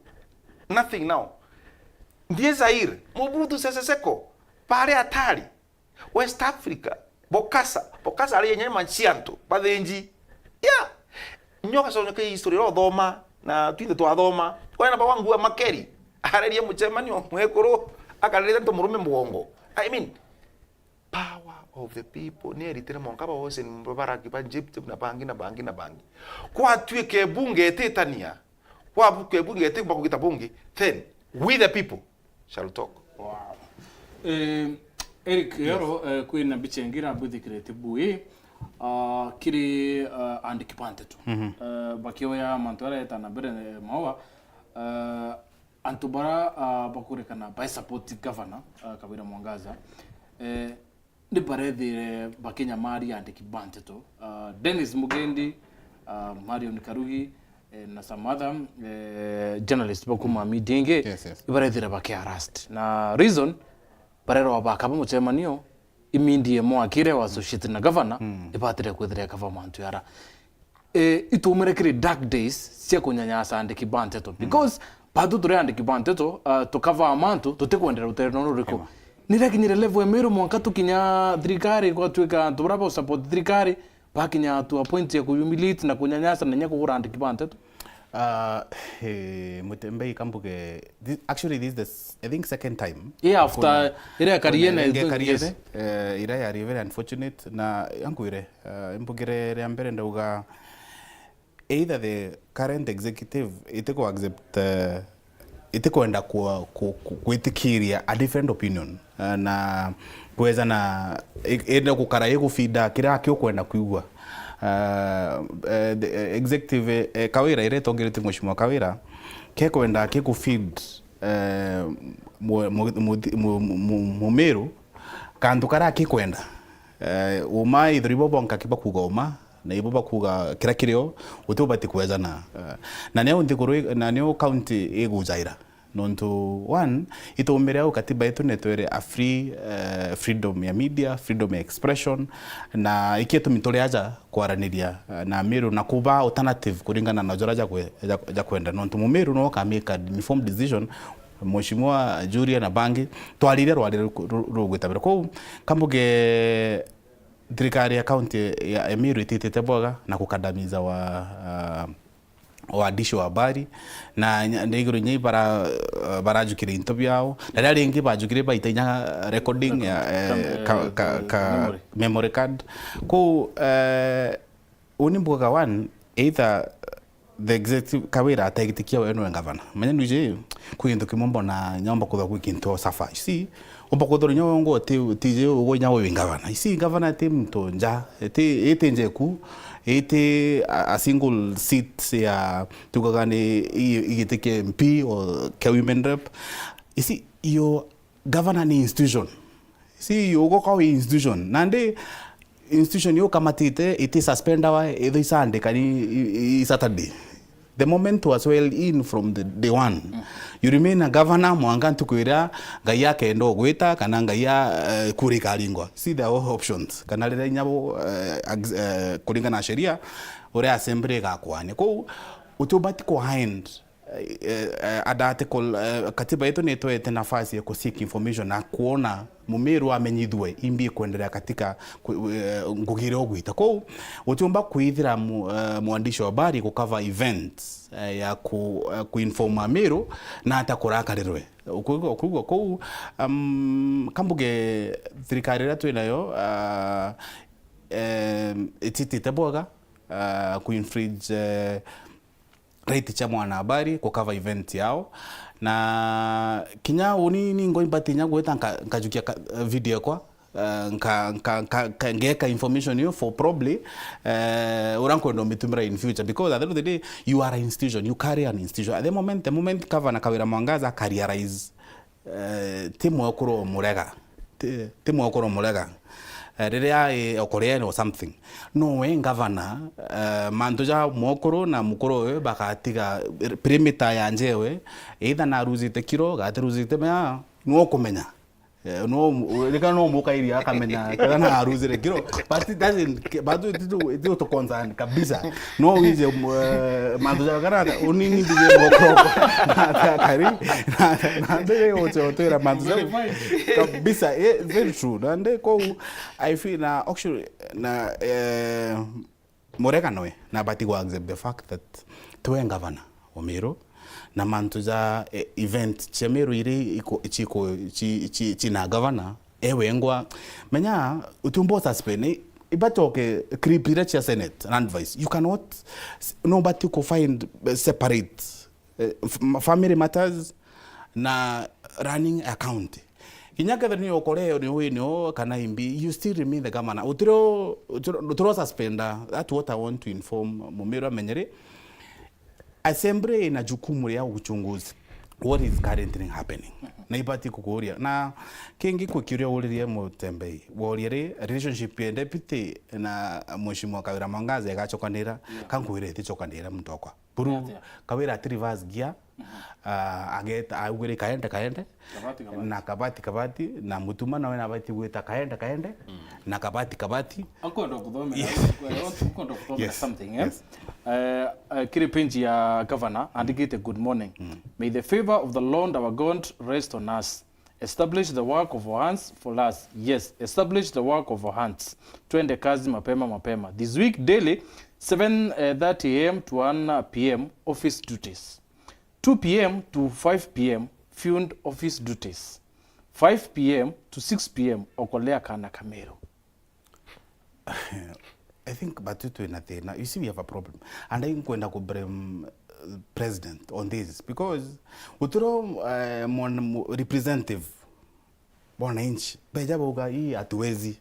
Nothing now. Ndie Zaire, Mobutu Sese Seko, pare hatari. West Africa, Bokasa, Bokasa ari yenye manchianto, bathinji. Yeah. Nyo gaconyo ke history ro thoma, na twinthe twathoma. Kwari na bawa ngua Makeri, areria muchemanio mwekuru, akarerete nto murume mugongo. I mean, power of the people ni eritire mwanka ba Hosni Mubarak, ba Egypt, na bangi, na bangi, na bangi. Kwatuike bunge etitania, kwabuke bunge etikumba kugita bungi, then we the people shall talk. Wow. Eh, Eric, yes, Yoro, eh, kwina mbicha ingi irabwithikirite bui, ah, kiri, ah, andiki ba nteto. Mhm. Eh, bakioya mantu aria eta na mbere, eh, Maua, eh, antu bara, ah, bakurekana bai support governor, ah, Kawira Mwangaza, eh, ni barethire bakinyamaria andiki ba nteto. Ah, Dennis Mugendi, ah, Marion Karugi, eh, na some other, eh, journalist ba kuma media ingi, yes, yes, ibarethire bakiarust. Na reason, barerwa bakaba muchemanio, imindi imwe akire wa associate na governor, mm, ibatire kwithira ikaba mantu yara. Eh, itumire kiri dark days cia kunyanyasa andiki ba nteto. Mm. Because batu turi andiki ba nteto, ah, tukavaa mantu, tutikwendera rutere no ruriku. Ema. Nirakinyire level ya Meru mwanka tukinya thirikari, gwatuika antu bara ba support thirikari, bakinya to a point ya ku humiliate na kunyanyasa na inya kugura andiki ba nteto. Ah, eh, Mutembei Kambuge, thi-, actually this is the s-, I think second time. Yeah, after kuna, ira ya Kariene, kuna enge Kariene, yes, eh, ira yari very unfortunate na yankwire, eh, imbugire ria mbere ndauga either the current executive itiku accept, eh, itikwenda ku-, ku-, ku-, gwitikiria a different opinion, eh, na kweza na i-, ende gukara igufida kiria kiukwenda kwigua. Uh, uh, the, uh, executive, uh, Kawira, iria itongeretue Mheshimiwa Kawira, kekwenda kikufeed, uh, mu- mu- mu- mu- mu- Mumiru kantu karia akikwenda. Uh, uma ithuri bo bonka kibakuga uma, na ibo bakuga kira kirio, uti ubati kwejana. Uh, na nio nthiguru i- na nio county igujaira. Nontu, one, itumbire au katiba yetu netwere a free, eh, freedom ya media, freedom ya expression, na ikio itumi turi aja kwaraniria, eh, na Amiru na kuba alternative kuringana na jura jakwe-, ja-, jakwenda. Nontu Mumiru no ka make an informed decision, Mheshimiwa Juria na bangi, twarire rwari ru-, ru-, rugwita mbere. Kwou, kambuge thirikari ya county ya Amiru ititite bwega na kukandamiza wa, ah, waandishi wa habari, na nya- ndiguru inya bara, barajukire into biao, na riria ringi bajukire baita inya recording ya, eh, ka- ka- ka- memory card. Kou, eh, uni mbugaga one, either the executive Kawira ategitikia we nwe gavana. Menya nuje, kwi gintu kimwe mbona nyomba kuthwa gwi kintu o suffer. You see, umba kwithirwa inya we ngo ti, ti je ugo inya we wi gavana. You see, gavana ti muntu nja, ti, iti njeku, iti a, a single seat ya, tugaga ni i-, igiti kia M P or kia women rep. You see, iyo gavana ni institution. You see, iyo ugo kwa wi institution. Nandi institution yo kamatite, iti suspendawa, itho i Sunday, kani i, i, i Saturday. The moment was well in from the day one. Mm. You remain a governor mwanka ntuku iria Ngai akenda ugwita, kana Ngai a, eh, kura ikaringwa. See, there are all options. Kana riria inya bo, eh, ex-, eh, kuringana na sheria, uria assembly igakwania. Kou, utiubati ku hand, eh, eh, ad article, eh, katiba yetu nitwete nafasi ya ku seek information na kuona Mumiru amenyithue imbi ikwendelea katika ku-, eh, ngugi iria ugwita. Kou, utiumba kwithira mu-, eh, mwandishi wa habari ku cover events, eh, ya ku-, eh, ku inform Amiru na ata kurakarirwe. Ukuigua, ukuigua kou, um, kambuge thirikari iria twinayo, ah, em, ititite bwega, ah, ku infringe, eh, right cia mwanahabari ku cover event yao. Na kinya uni ningo imbati inya gwita nka-, nkajukia ka-, video kwa, eh, nka-, nka-, nka-, nka-, ngeka information iyo for probably, eh, uria nkwenda umitumira in future, because at the end of the day, you are an institution, you carry an institution. At the moment, the moment Governor Kawira Mwangaza aka realize, eh, ti mwekuru umurega. Ti, ti mwekuru umurega. Eh, riria i okoriene or something. No we gavana, eh, mantu ja mwekuru na mukuru uyu bagatiga perimeter ya njewe, either naruzite kiro, gatiruzite mea, nwe ukumenya. Eh, no mu-, reka no mukairia akamenya, kana naruzire kiro. But it doesn't, but it, it, it, it concern kabisa. No wije, eh, mantu ja kana, unini ndije mokoko. Na kari, na, na ndege yote otwira mantu ja kabisa. Eh, very true. Na nde kou, I feel na, actually, na, eh, Murega nwe na abati gu accept the fact that twe gavana o Meru, na mantu ja, eh, event cia Meru iri iku-, ciku-, ci-, ci-, cina gavana, e wengwa, menya, utiumba u suspend, i-, ibacoke clip iria cia Senate, land vice. You cannot, s-, nobati ku find, eh, separate, eh, f-, ma-, family matters na running a county. Kinya kethira ni ukoreo ni wini o kana imbi, you still remain the governor. Utiro, utiro, utiro suspenda. That's what I want to inform Mumiru amenye ri. Assembly ina jukumu ria uchunguzi what is currently happening. Na ibati kukuria. Na kingi kwi kiuria uririe Mutembei. Woria ri, relationship ya deputy na Mheshimiwa Kawira Mwangaza igachokanira, yeah, kankwire itichokanira muntu wakwa. Buru, yeah, yeah, Kawira ati reverse gear, ah, ageta, augire kaende, kaende, kabati, kabati, na kabati, kabati, na Mutuma nawe nabati gwita kaende, kaende, mm, na kabati, kabati. Akwenda kuthomera, yes, akwenda kuthomera, yes, something, eh? Yes. Eh, eh, kiri page ya governor, andikite, "Good morning. Mm. May the favor of the Lord our God rest on us. Establish the work of our hands for us." Yes, establish the work of our hands. Twende kazi mapema, mapema. This week daily, seven thirty a m to one p m office duties. Two p m to five p m field office duties. Five p m to six p m okolea kana ka Meru. I think batu twina thina. You see, we have a problem. And I nkwenda ku blame, uh, president on this because uturo, uh, mon-, mo-, representative wananchi beja bauga, "Hii hatuwezi."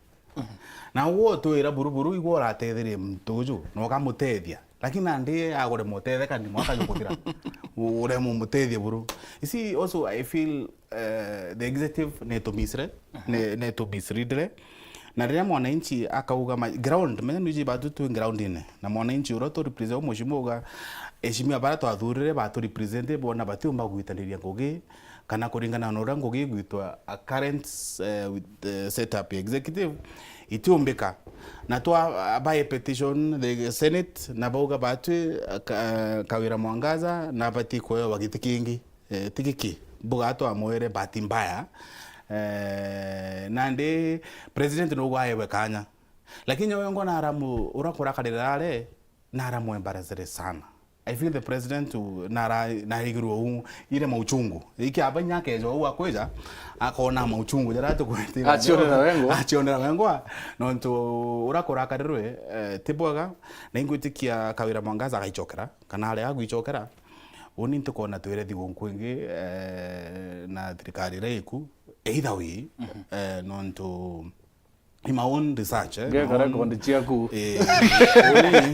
Na ugwe utwira buru buru, igwe uratetherie muntu uju, na ukamutethia. Lakini nandi aguremwa utetheka, ni mwaka jukuthira. Uremwa umutethie buru. You see, also, I feel, eh, the executive ni tumisre, ni, ni tumisreadre. Na riria mwananchi akauga ma-, ground, menya nuji batu twi ground-ine. Na mwananchi uria tu represent, mheshimiwa uga, mheshimiwa baria twathurire batu represent, bona batiumba gwitaniria ngugi, kana kuringana na uria ngugi igwitwa a current, eh, with the setup ya executive, itiumbika. Na twa, by petition, the Senate, na bauga batwi, eh, ka-, Kawira Mwangaza, na abati kuewa giti kingi, eh, ti giki, mbuga twamwire bahati mbaya. Eh, nandi president nugwa aewe kanya. Lakini uyu ngo naramu, uria kurakarira are, naramwembarasere sana. I feel the president u-, nara-, narigirwe u-, ile mauchungu. Iki aba inya akeja u akwija, akona mauchungu, jara tukwetira. Achionera wengwa. Achionera wengwa. Nontu uria kurakarirwe, eh, ti bwega, na ingwitikia Kawira Mwangaza agaichokera, kana aria agwichokera, uni ntikona twire thigunku ingi, eh, na thirikari iria iku, either way, eh, nontu in my own research, eh, Ngeka my own record ciaku. Eh, uni,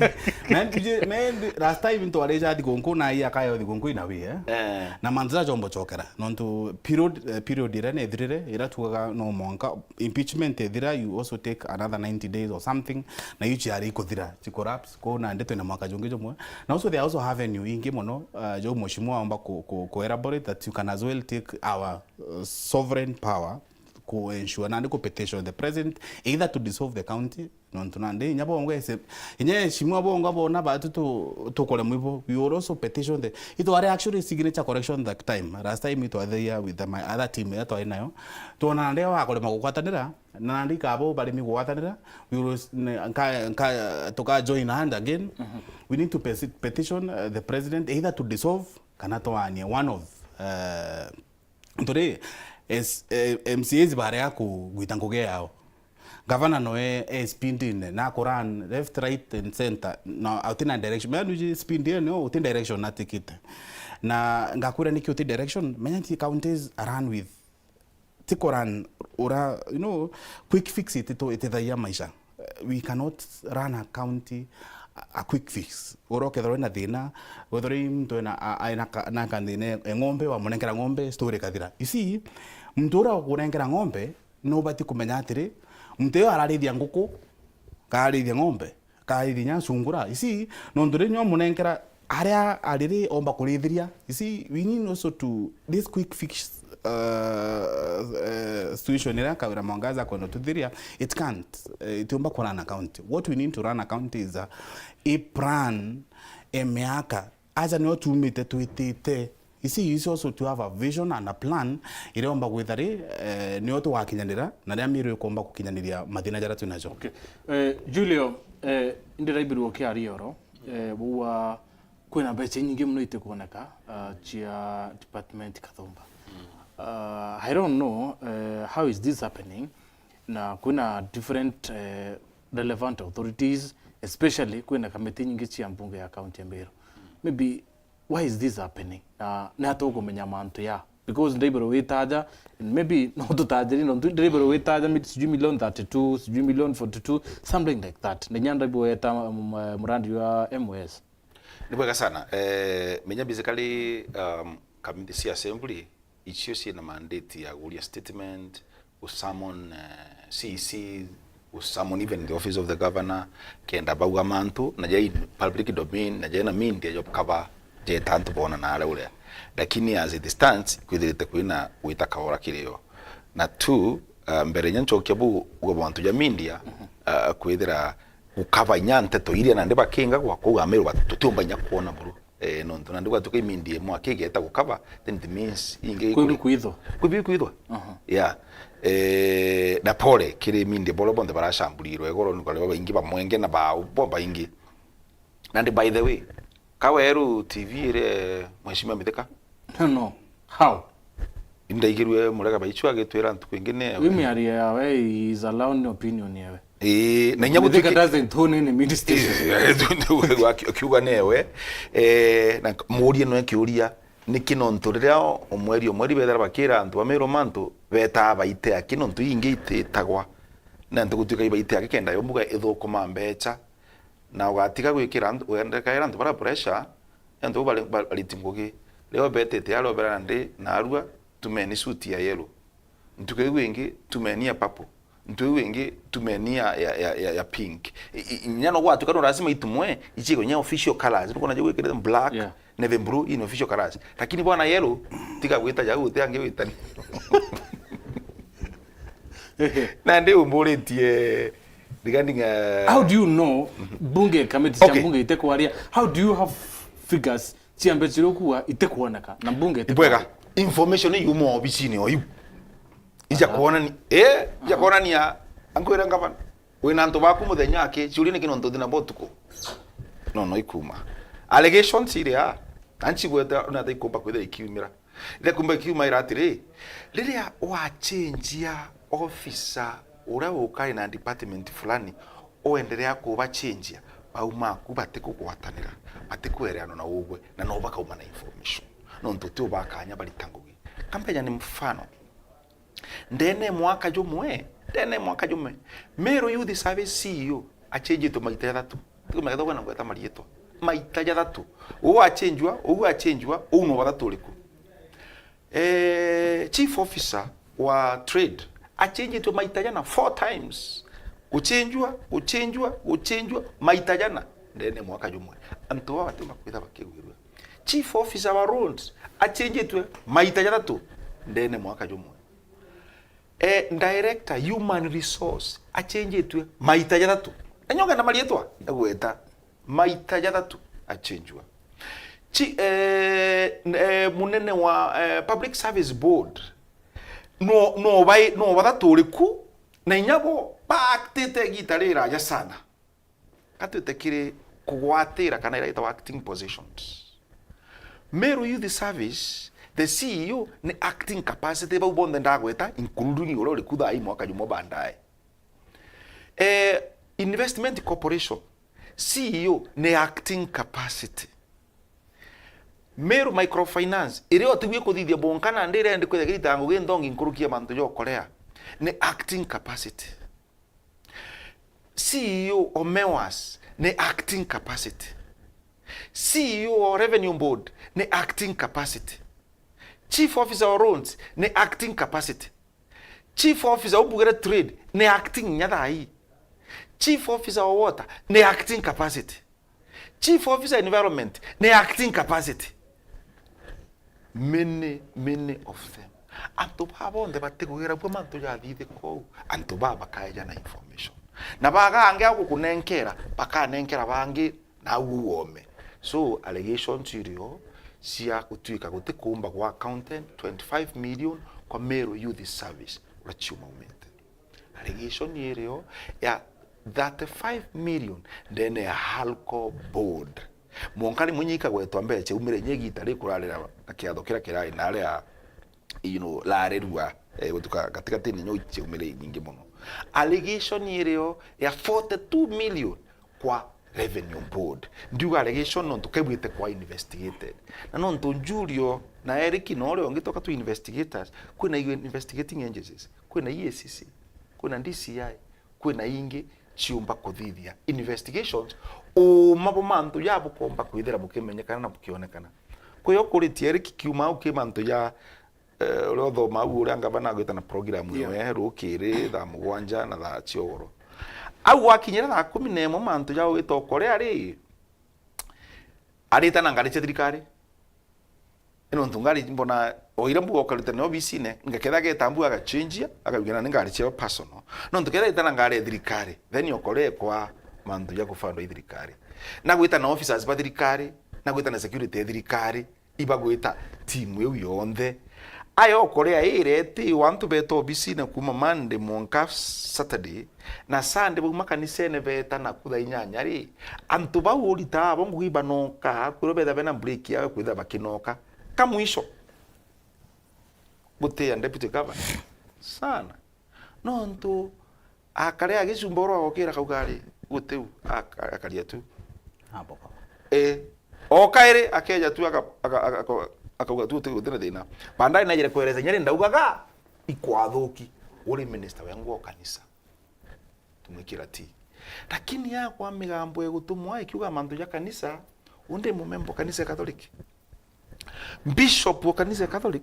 me ntuje-, me ndi-, last time ntwarija thigunku na iya kayo thigunku in a way, eh. Eh. Na mantu jajombo chokera. Nontu period, eh, period iria nethirire, iria tugaga no mwanka, impeachment ethira, you also take another ninety days or something, na iu ciari ikuthira, ci collapse, ko na ndeto ina mwaka jungi jumwe. Na also there are also avenue ingi mono, uh, jo mheshimiwa aomba ku, ku, ku elaborate that you can as well take our, uh, sovereign power ku ensure nandi ku petition the president either to dissolve the county, nontu nandi inya bongo ese, inya mheshimiwa bongo bona batu tu, tukuremwa ibo, we will also petition the, itware actually signature collection that time. Last time itwatheia with my other team iria twari nayo, twona nandi wakurema gugwatanira, na nandi ikabo baremi gugwatanira, we will s-, ne-, nka, nka, tuka join hand again. We need to peti-, petition, uh, the president either to dissolve kana twaanie one of, uh, Nturi, es-, eh, M C As barega kugwita ngugi yao. Gavana noe e speedine, na kuran left, right and center. No, utina direction. Menya nuji speed iyo nio uti direction atikite. Na ngakwira niki uti direction, menya ti counties run with, ti kuran ura, you know, quick fix ititu-, itithagia maisha. We cannot run a county a, a quick fix. Ura ukethirwa wina thina, wethirwa i muntu ena, a, a, ena ka, na kathina e ng'ombe, wamunenkera ng'ombe, story ikathira. You see, muntu ura ukunenkera ng'ombe, nubati kumenya atiri, muntu uyu ararithia nguku, kararithia ng'ombe, kararithia nya sungura. You see, nontu riria nyo umunenkera, aria ariri omba kurithiria. You see, we need also to, this quick fix, uh, uh, situation iria Kawira Mwangaza akwenda tuthiria, it can't, uh, itiumba ku run a county. What we need to run a county is a, a plan, a miaka, aja nio tumite twitite. You see, you also to have a vision and a plan iria omba gwitha ri, eh, nio tugakinyanira, na ria miru ikomba gukinyaniria mathina jaria twinajo. Okay. Eh, Julio, eh, ndiraibirwo kiaria oro, eh, bua kwina mbeca inyingi mono itikuoneka, ah, cia department kathumba. Ah, I don't know, eh, how is this happening? Na kwina different, eh, relevant authorities, especially kwina kamiti nyingi cia mbunge ya county ya Meru. Maybe, why is this happening? Na ni atia ukumenya mantu ya? Because ndaibirwo witaja, and maybe no tutajiri, no ndaibirwo witaja, mi-, sijui million thirty-two, sijui million forty-two, something like that. Na inya ndaibirwo weta, um, eh, murandi wa M O S. Ni bwega sana. Eh, menya basically, um, community cia assembly, icio ciina mandate ya kuria statement, ku summon, eh, C E C, ku summon even the office of the governor, kenda bauga mantu, na ja in public domain, na jena media job cover, jeta antu bona na aria uria. Lakini as it stands, kwithirite kwina gwita kaora kirio. Na two, uh, mbere nya nchokia bu, uga bantu ja media, uh, kwithira gukaba inya nteto iria nandi bakinga gwa kuuga Meru batu-, tutiumba inya kwona buru. Eh, nontu nandi gwatuka imindi imwe akigeta gukaba, then it means ingi kwibi kwithwa. Kwibi kwithwa. Aha. Yeah. Eh, na pole kiri imindi bola bonthe baracamburirwe igoro ni baria babaingi bamwenge na bau bo baingi. Nandi, by the way, Kaweru T V iri Mheshimiwa Mithika? No, no. How? Indaigirwe Murega Baichu agitwira ntuku ingi ni ewe. Wi miario yawe is allowed opinion yawe. Ii, na inya Mithika gutuike doesn't own any media station. Ii, aki-, akiuga ni ewe. Eh, na nk-, muurie no kiuria, niki nontu riria o-, omweri omweri bethira bakira antu ba Meru mantu betaa baite aki nontu ingi ititagwa. Na ntuku tuika ibaite akikenda yo mbuga ithukuma mbecha, na ugatiga gwikira antu, wendekaira antu bara pressure, antu bari, bariti ngugi. Rio betete aria obera ndi, narua, tumeni suit ya yellow. Ntuku iu ingi, tumeni ya purple. Ntuku iu ingi, tumeni ya, ya, ya, ya, ya pink. I, i, inya no gwatuka no lazima itumwe, ichiko nya official colors. Nukwona je gwikirite black, Yeah. navy blue, in official colors. Lakini bwana yellow, tiga gwita jau, uti angi witani. Na ndi umburitie regarding, uh, How do you know bunge, kamiti cia Okay. bunge itekwaria? How do you have figures cia mbeca iria ukua itekwoneka na bunge Ibwega, itekwaria? Information iyuma obicini o iu. Ija Aha. kuonani, eh, ija Aha. kuonania, ankwira ngavana, wina antu baku muthenya aki, ciuria niki nontu uthi nabo utuku? No, no ikuma. Allegations iria, na ncigweta ona ta ikumba kwithira ikiumira. Riria kumba ikiuma ira atiri, riria wacenjia officer uria ukari na department fulani, uenderea kubacenjia, bau maku batikugwatanira, batikwereanwa na ugwe, na no bakauma na information. Nontu ti ubakanya barita ngugi. Kambeja ni mfano. Ndene mwaka jumwe, ndene mwaka jumwe, Meru Youth Service C E O acenjitwe maita jathatu. Tikumenya kethira kwina ngweta marietwa. Maita jathatu. Uu acenjua, uu acenjua, uu no wathatu uriku? Eh, chief officer wa trade acenjitwe maita jana, four times. Gucenjua, gucenjua, gucenjua, maita jana. Ndene mwaka jumwe. Antu baba batima kwitha bakigwirua. Chief officer wa roads acenjitwe maita jathatu ndene mwaka jumwe. Eh, director human resource acenjitwe maita jathatu. Na nyoga na marietwa ndagweta maita jathatu acenjua. Chi, eh, n-, eh, munene wa, eh, public service board no, no bai, no bathatu uriku na inya bo baactite igita riraja sana. Ka twite kiri kugwatira kana ira itagwa acting positions. Meru Youth Service, the C E O ni acting capacity, bau bonthe ndagweta, including uria uri ku thaa ii mwaka jumwe baadaye. Eh, Investment Corporation, C E O ni acting capacity. Meru Microfinance, iria utiwie kuthithia bonka na ndi irendi kwithia kirita ngugi nthongi nkuruki ya mantu ja ukorea, ni acting capacity. C E O o Mewas ni acting capacity. C E O o Revenue Board ni acting capacity. Chief Officer o Roads ni acting capacity. Chief Officer o Bugere Trade ni acting nya thaa ii. Chief Officer o Water ni acting capacity. Chief Officer Environment ni acting capacity. Many, many of them. Antu baa bonthe batigwira bua mantu jathithika uu, antu baa bakaeja na information. Na baga angi a gukunenkera, bakanenkera bangi na au uu ome. So, allegations irio cia gutuika gutikumba gwa accountant twenty-five million kwa Meru Youth Service, uria ciuma umite. Allegation irio ya thirty-five million ndene ya Halco board. Mwanka rimwe inya ikagwetwa mbeca ciaumire inya igita rikurarira na kiatho kiria kirari na aria, you know, rari rua, eh, gutuka gatigati ni nyo ciaumire nyingi muno. Allegation irio ya forty-two million kwa Revenue Board. Ndiuga allegation nontu kaibwite kwa investigated. Na nontu Njuri o na Eric na uria ungi toka tu investigators, kwina investigating agencies, kwina E A C C, kwina D C I, kwina ingi ciumba kuthithia investigations, uuma bwa mantu ja bukomba kwithira bukimenyekana na bukionekana. Kwio kuritie Eric kiuma au ki mantu ja Eh, uria uthoma au uria ngavana agwita na program Yeah. iwe rukiri thaa mugwanja na thaa cia ugoro. Au gwakinyira thaa kumi na imwe mantu ja gwita ukorea ri, arita na ngari cia thirikari. Ino ntu ngari mbona o ira mbuga ukaruta ni obisine, ngaketha ageta mbuga agachenjia, akauga na ni ngari cia personal. No ntu ketha ita na ngari ya thirikari, then ukorea kwa mantu ja kufandwa i thirikari. Na gwita na officers ba thirikari, na gwita na security ya thirikari, ibagwita timu iu yonthe. Aya ukorea ireti o antu beta obisine kuma Monday mwanka Saturday, na Sunday bauma kanisene beta naku thaa inyanya ri, antu bau urita abo ngugi ibanoka, kwirwo betha bena break yao kwitha bakinoka. Ka mwisho, gutia deputy governor sana. Nontu akare agicumba oro agokira kauga ari, gutiu, aka-, akaria tu. Abo baba. Eh, o kairi akeja tu aka-, aka-, aka-, aka-, akauga tu guti, guti na thina. Baadaye najire kueleza nyari ndaugaga ikwathuki uri minister wengwa o kanisa. kumwikira tii. Lakini yakwa migambo igutumwa ikiuga mantu ja kanisa, undi mumemba kanisa ya Catholic. Bishop wa kanisa ya Catholic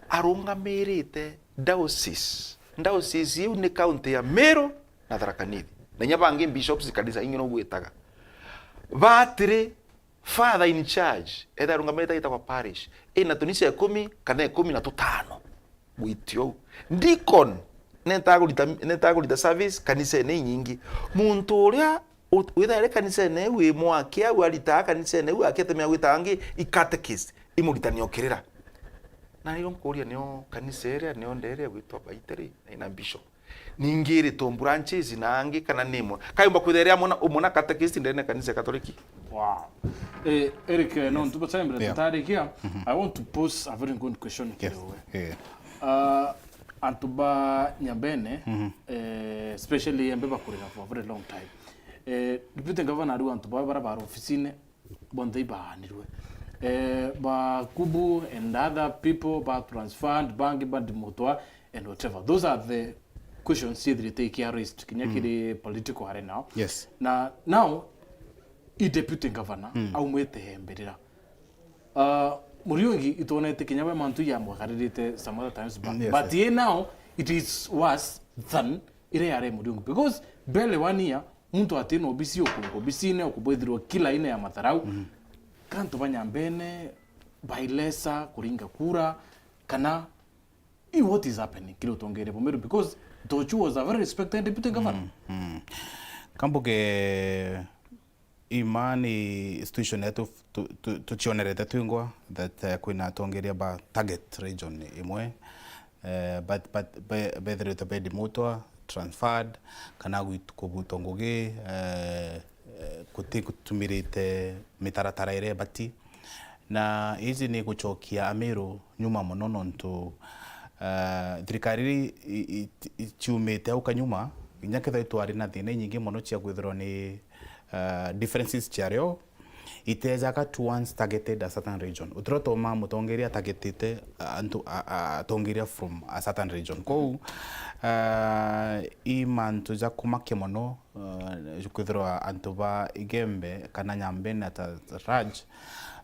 arungamirite diocese. Diocese iu ni county ya Meru na Tharaka Nithi. Na inya bangi bishops kanisa ingi no gwitaga. Batiri father in charge, etha arungamirite gitagwa parish, ina tunisa ikumi kana ikumi na tutano. Gwiti uu. Deacon, netaga kurita, netaga kurita service kanisene inyingi. Muntu uria ut-, withaire kanisene iu i mwaki au aritaga kanisene iu akete mea gwitaga angi i catechist, imuritani okirira. Na nio nkuria nio kanisa iria nio nderia gwitwa Baiteri na ina bishop. Ningi iritwe branches na angi kana ni imwe? Kayumba kwithira iria mwana, umwe na catechist ndene kanisa Katoliki. Wow. Eh, Eric, eh, no ntuba time Yeah. tutarikia. I want to pose a very good question Yes. kiri we. Yeah. Uh, antu ba Nyambene, eh, especially ambe bakurira for a very long time. Eh, deputy governor ariu antu ba bara ba ofisine, bonthe ibaanirwe. Eh, ba Kubu and other people ba transferred, bangi ba Dimutwa and whatever. Those are the questions ciethirite ikia raised kinya kiri political arena. Yes. Na now, i deputy governor aumite mbirira. Uh, Muriungi itwonete kinya we mantu yamwagaririte some other times back. Mm, yes, But yes. here now, it is worse than ire yare Muriungi. Because mbele one year, muntu atina obisi, okunga obisine, okubwithirwa kila aina ya matharau. Kantu ba Nyambene, bailesa, kuringa kura, kana i what is happening kiri utongeria Bomeru? Because Tochu was a very respected deputy governor. Kambuge ima ni situation yetu tu-, tu-, tucionerete twingwa that, eh, kwina atongeria ba target region imwe, eh, but, but be-, bethiritwe be Dimutwa, transferred, kana gwit-, kubutwa ngugi, eh, eh, guti gutumirite mitaratara iria ibati. Na iji ni gucokia Amiru nyuma mono nontu, eh, thirikari iri i-, i-, i-, ciumite au kanyuma, inya kethira itwari na thina inyingi mono cia kwithirwa ni, eh, differences ciario, itejaga to once targeted a certain region. Utiro toma mutongeria targetite, uh, antu, a, a, atongeria from a certain region. Kou, uh, i mantu ja kumakia mono, uh, kwithirwa antu ba Igembe kana Nyambene at large,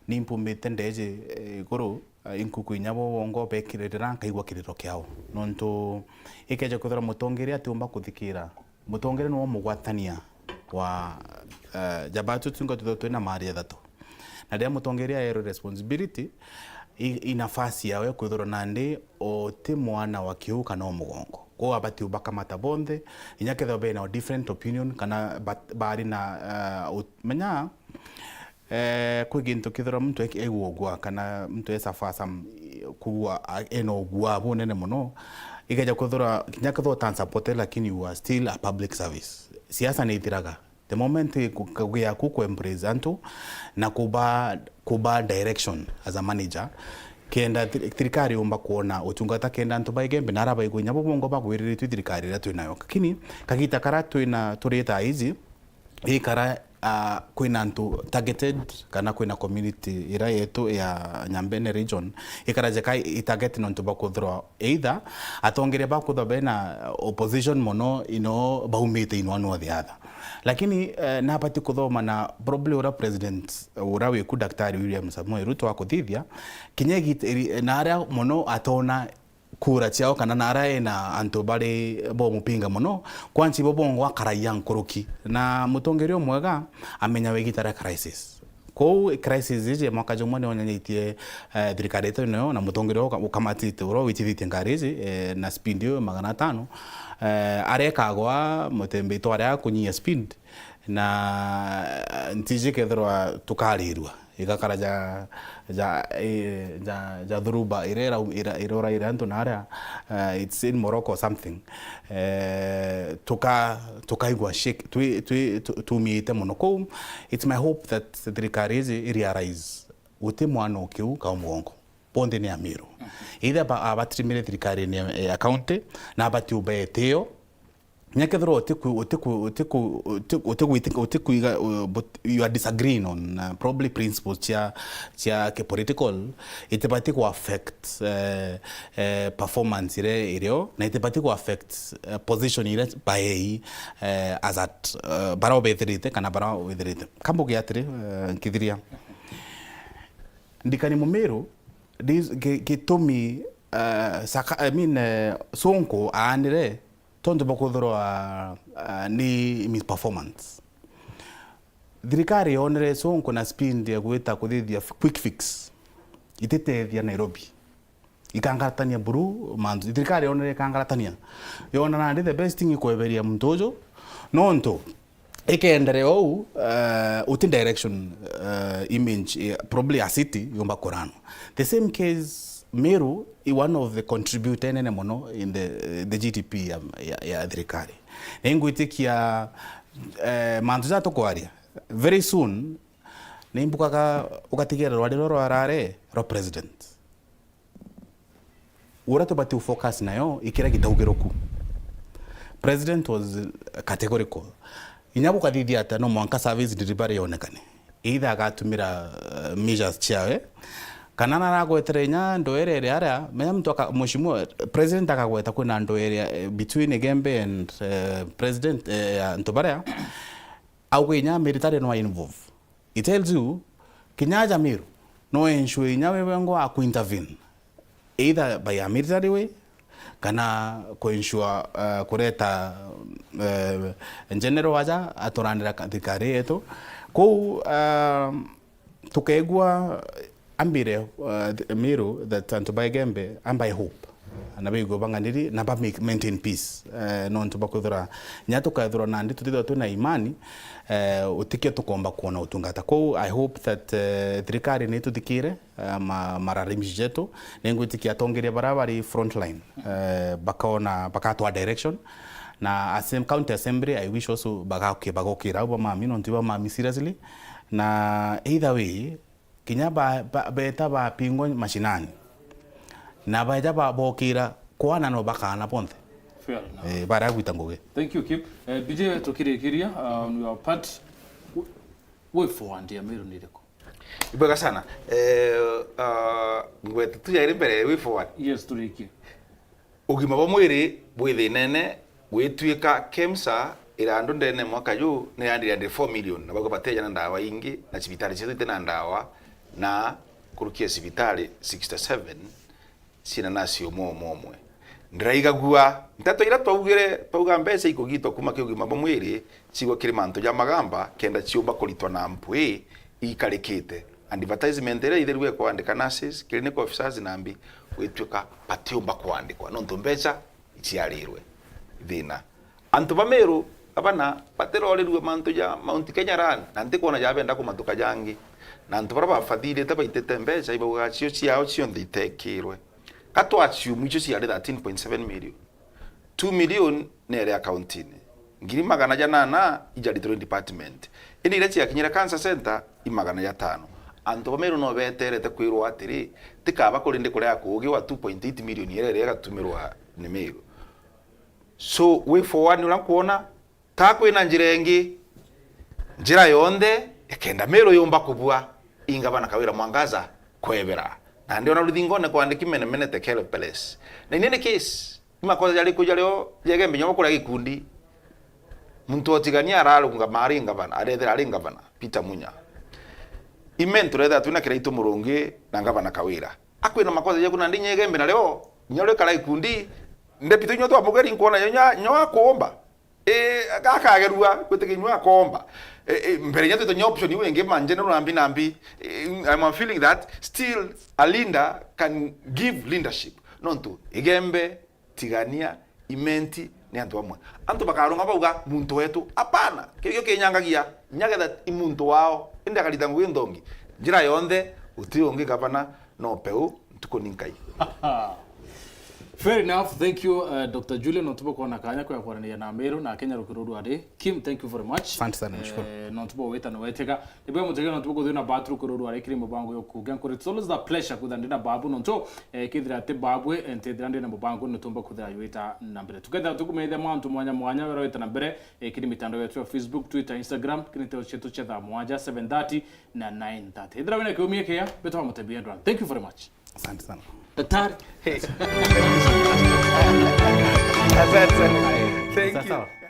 ni mpumite ndeji, eh, iguru, uh, inkuku inya bo bongo bekirira nkaigua kiriro kiao. Nontu ikeja kwithirwa mutongeria atiumba kuthikira, mutongeria niwe mugwatania wa, eh, jabatu twinga twithirwa twina mari ethatu. Na riria mutongeria aerwe responsibility, i, i nafasi yawe kwithirwa nandi uti mwana wa kiu kana umugongo. Kwou abati ubakamata bonthe, inya kethirwa bena different opinion kana bat-, bari na, eh, ut-, menya, Eh, kwi gintu kithirwa muntu e-, aigua ugua kana muntu e suffer some, kugua a-, ena ugua bunene mono, ikeja kwithirwa kinya kethirwa utan support lakini you are still a public service. Siasa ni ithiraga. The moment ku-, ngugi yaku ku embrace antu na kuba, kuba direction as a manager, kenda thir-, thirikari yumba kuona utungata kenda antu ba Igembe na ara baigua inya bo bongo bagwiriritwe thirikari iria twinayo. Lakini kagita kara twina, turi thaa iji, ikara, ah, kwina antu targeted kana kwina community ira yetu ya Nyambene region, ikara jeka i target nontu bakuthirwa either atongeria bakuthirwa bena opposition mono ino baumite in one or the other. Lakini, eh, nabati kuthoma na probably ura president ura wiku Daktari William Samoei Ruto akuthithia, kinya igita iri-, na aria mono atona kura ciao kana nara ena antu bari bomupinga mono, kwanci bo bongo akaraia nkuruki. Na mutongeria umwega amenya wigita ria crisis. Kou crisis iji mwaka jumwe ni onyanyitie, eh, thirikari yetu nayo na mutongeria uka-, ukamatite ura witithitie ngari iji, eh, na speed yo magana atano, eh, arekagwa mutembe itware akunyia speed. Na, eh, ntiji kethirwa tukarirua igakara ja, ja, eh, ja, ja thuruba ira ira, ira, ira uraire antu na aria, eh, it's in Morocco or something. Eh, tuka-, tukaigua shake, twi, twi, tu-, tumiite mono. Kou, it's my hope that thirikari iji i realize guti mwana ukiu ka umugongo. Bonthe ni Amiru. Either ba-, abatrimire thirikari ni ya, ya county, na abati ubetio, Kinya kethirwa utiku-, utiku-, utiku-, uti-, utigwitika-, utikuiga, uh, but you are disagreeing on, uh, probably principles cia, cia ki political, itibati ku affect, eh, eh, performance iria irio, na itibati ku affect, eh, position iria baei, eh, as at, eh, bara ubethirite kana bara withirite. Kambuge atiri, eh, nkithiria. Ndikani Mumiru, this gi-, gitumi, eh, Saka-, I mean, eh, Sonko aanire, tontu bwa kwithirwa, ah, ni misperformance. Thirikari yonere Sonko na speed ya gwita kuthithia f-, quick fix, ititethia Nairobi. Ikangaratania buru mantu. Thirikari yonere ikangaratania. Yona nandi the best thing ikweberia muntu uju, nontu ikeenderea uu, eh, uti direction, eh, image, eh, probably a city yumba kuranwa. The same case, Meru i one of the contributor nene mono in the, the G D P ya, ya, ya thirikari. Na ingwitikia, eh, mantu ja tukwaria, very soon, ni imbukaga ugatigira rwari rwa rwarare rwa president. Uria tubati u focus nayo i kiria gitaugiruku. President was categorical. Inya gukathithia atia, no mwanka service delivery yonekane. Either agatumira, uh, measures ciawe, kana naragwetere inya ndoere iria aria, menya muntu aka-, mheshimiwa president akagweta kwina ndoere, eh, between Igembe and, eh, president, eh, antu baria, auga inya military no involve. It tells you, kinya aja Meru, no ensure inya we wengwa aku intervene. Either by a military way, kana ku ensure, uh, kureta, uh, general aja aturanira ka-, thirikari yetu. Kou, uh, tukegua ambire, uh, th-, Meru that antu ba Igembe, amba I hope. Na baigua bang'aniri, na ba make, maintain peace. Eh, nontu bwa kwithira, nya tukethirwa nandi tutithirwa twina imani, eh, utikio tukomba kuona utungata. Kou, I hope that, eh, thirikari ni ituthikire, eh, ma-, malalamishi jetu. Ningwitikia atongeria baria bari frontline, eh, bakaona, bakatwa direction. Na asem-, county assembly, I wish also bagauke-, bagokira au bamami, nontu bamami seriously. Na either way, kinya ba-, ba-, beeta bapingwa mashinani, na baeja ba-, bokira kwana no bakaana bonthe. Fair enough. Eh, baria gwita ngugi. Thank you, Kip. Eh, B J, tukirikiria, uh, on your part, w-, way forward ya Meru ni iriku? Ibwega sana. Eh, uh, ngwete tu yairi mbere way forward. Yes, turikie. Ugima bwa mwiri bwi thinene, gwituika KEMSA irandu ndene mwaka ju ni yandire yandire four million, na bauga bateja na ndawa ingi, na cibitari cietu iti na ndawa, na kurukia cibitari sixty seven cina nasi umwe umwe umwe. Ndiraigagua nteto ira twaugire, twauga mbeca ikugitwa kuma ki ugima bwa mwiri, cigwe kiri mantu ja magamba, kenda ciumba kuritwa na mpwi ikarikite. Advertisement iria itheru ya kwandika nurses, clinical officers na mbi, gwituika batiumba kwandikwa, nontu mbeca iciarirwe. Thina. Antu ba Meru, abana, batirorirue mantu ja Mount Kenya Run, na ntikwona jabenda kumatuka jangi. Na antu baria babathirite baitite mbeca, ibaugaga cio ciao cionthe itekirwe. Ka twa assume icio ciari thirteen point seven million. Two million nere accountine. Ngiri magana janana ijaritwe ni department. Indi iria ciakinyire cancer center i magana jatano. Antu ba Meru no beterete kwirwa atiri, tikaba kuri ndi kuria kuugi wa two point eight million iria iria igatumirwa ni Meru. So, way forward ni uria nkwona, ta kwina njira ingi, njira yonthe, ikenda Meru yumba kubua, i Ngavana Kawira Mwangaza kwebera. Na ndiona ruthingone kwandiki mene mene Tekele Palace. Na in any case, i makosa jariku jario jegembenya gukuria gikundi? Muntu otigania ararungama ari ngavana, arethera ari ngavana, Peter Munya. Ime nturethera twina Kiraitu Murungi na Ngavana Kawira. Akwina makosa jaku nandi nyegembe nario, nyo rikara gikundi, ndepito nyo twamugeri nkwona nyo, nyo akuumba. Eh, gakagerua, gwitikinywa akomba. Eh, eh, mbere nya twite nya option iu ingi, man general nambi nambi. Eh, I'm feeling that still a leader can give leadership. Nontu, Igembe, Tigania, Imenti, ni antu amwe. Antu bakarunga bauga, "Muntu wetu." Hapana, kiu kinyangagia, nyagetha i muntu wao, indi akarita ngugi nthongi. Njira yonthe, uti ungi gavana, no peu, ntuku ni Nkai. Fair enough, thank you, uh, Doctor Julian, nontu bwa kwona kanya kwa kwaraniria na Meru na Kenya rukuru rwari. Kim, thank you very much. Asante sana, nashukuru. Eh, nontu bwa wita na wetega. Ni bwa mutega nontu bwa kuthina batru rukuru rwari kiri mubango yo kuga nkuri. It's always a pleasure kutha ndina babu nontu, eh, kithira ati babu, eh, ntithira ndina mubango no tumba kuthira wita na mbere. Tukethira tukumethia mantu mwanya mwanya wera wita na mbere, eh, kiri mitandao yetu ya Facebook, Twitter, Instagram, kiri nteo cietu cia thaa mwanja, seven thirty na nine thirty. Ithira wina kiumia kia, betwa mutebia ndwana. Thank you very much. Asante sana. Daktari. Asante sana. Thank you.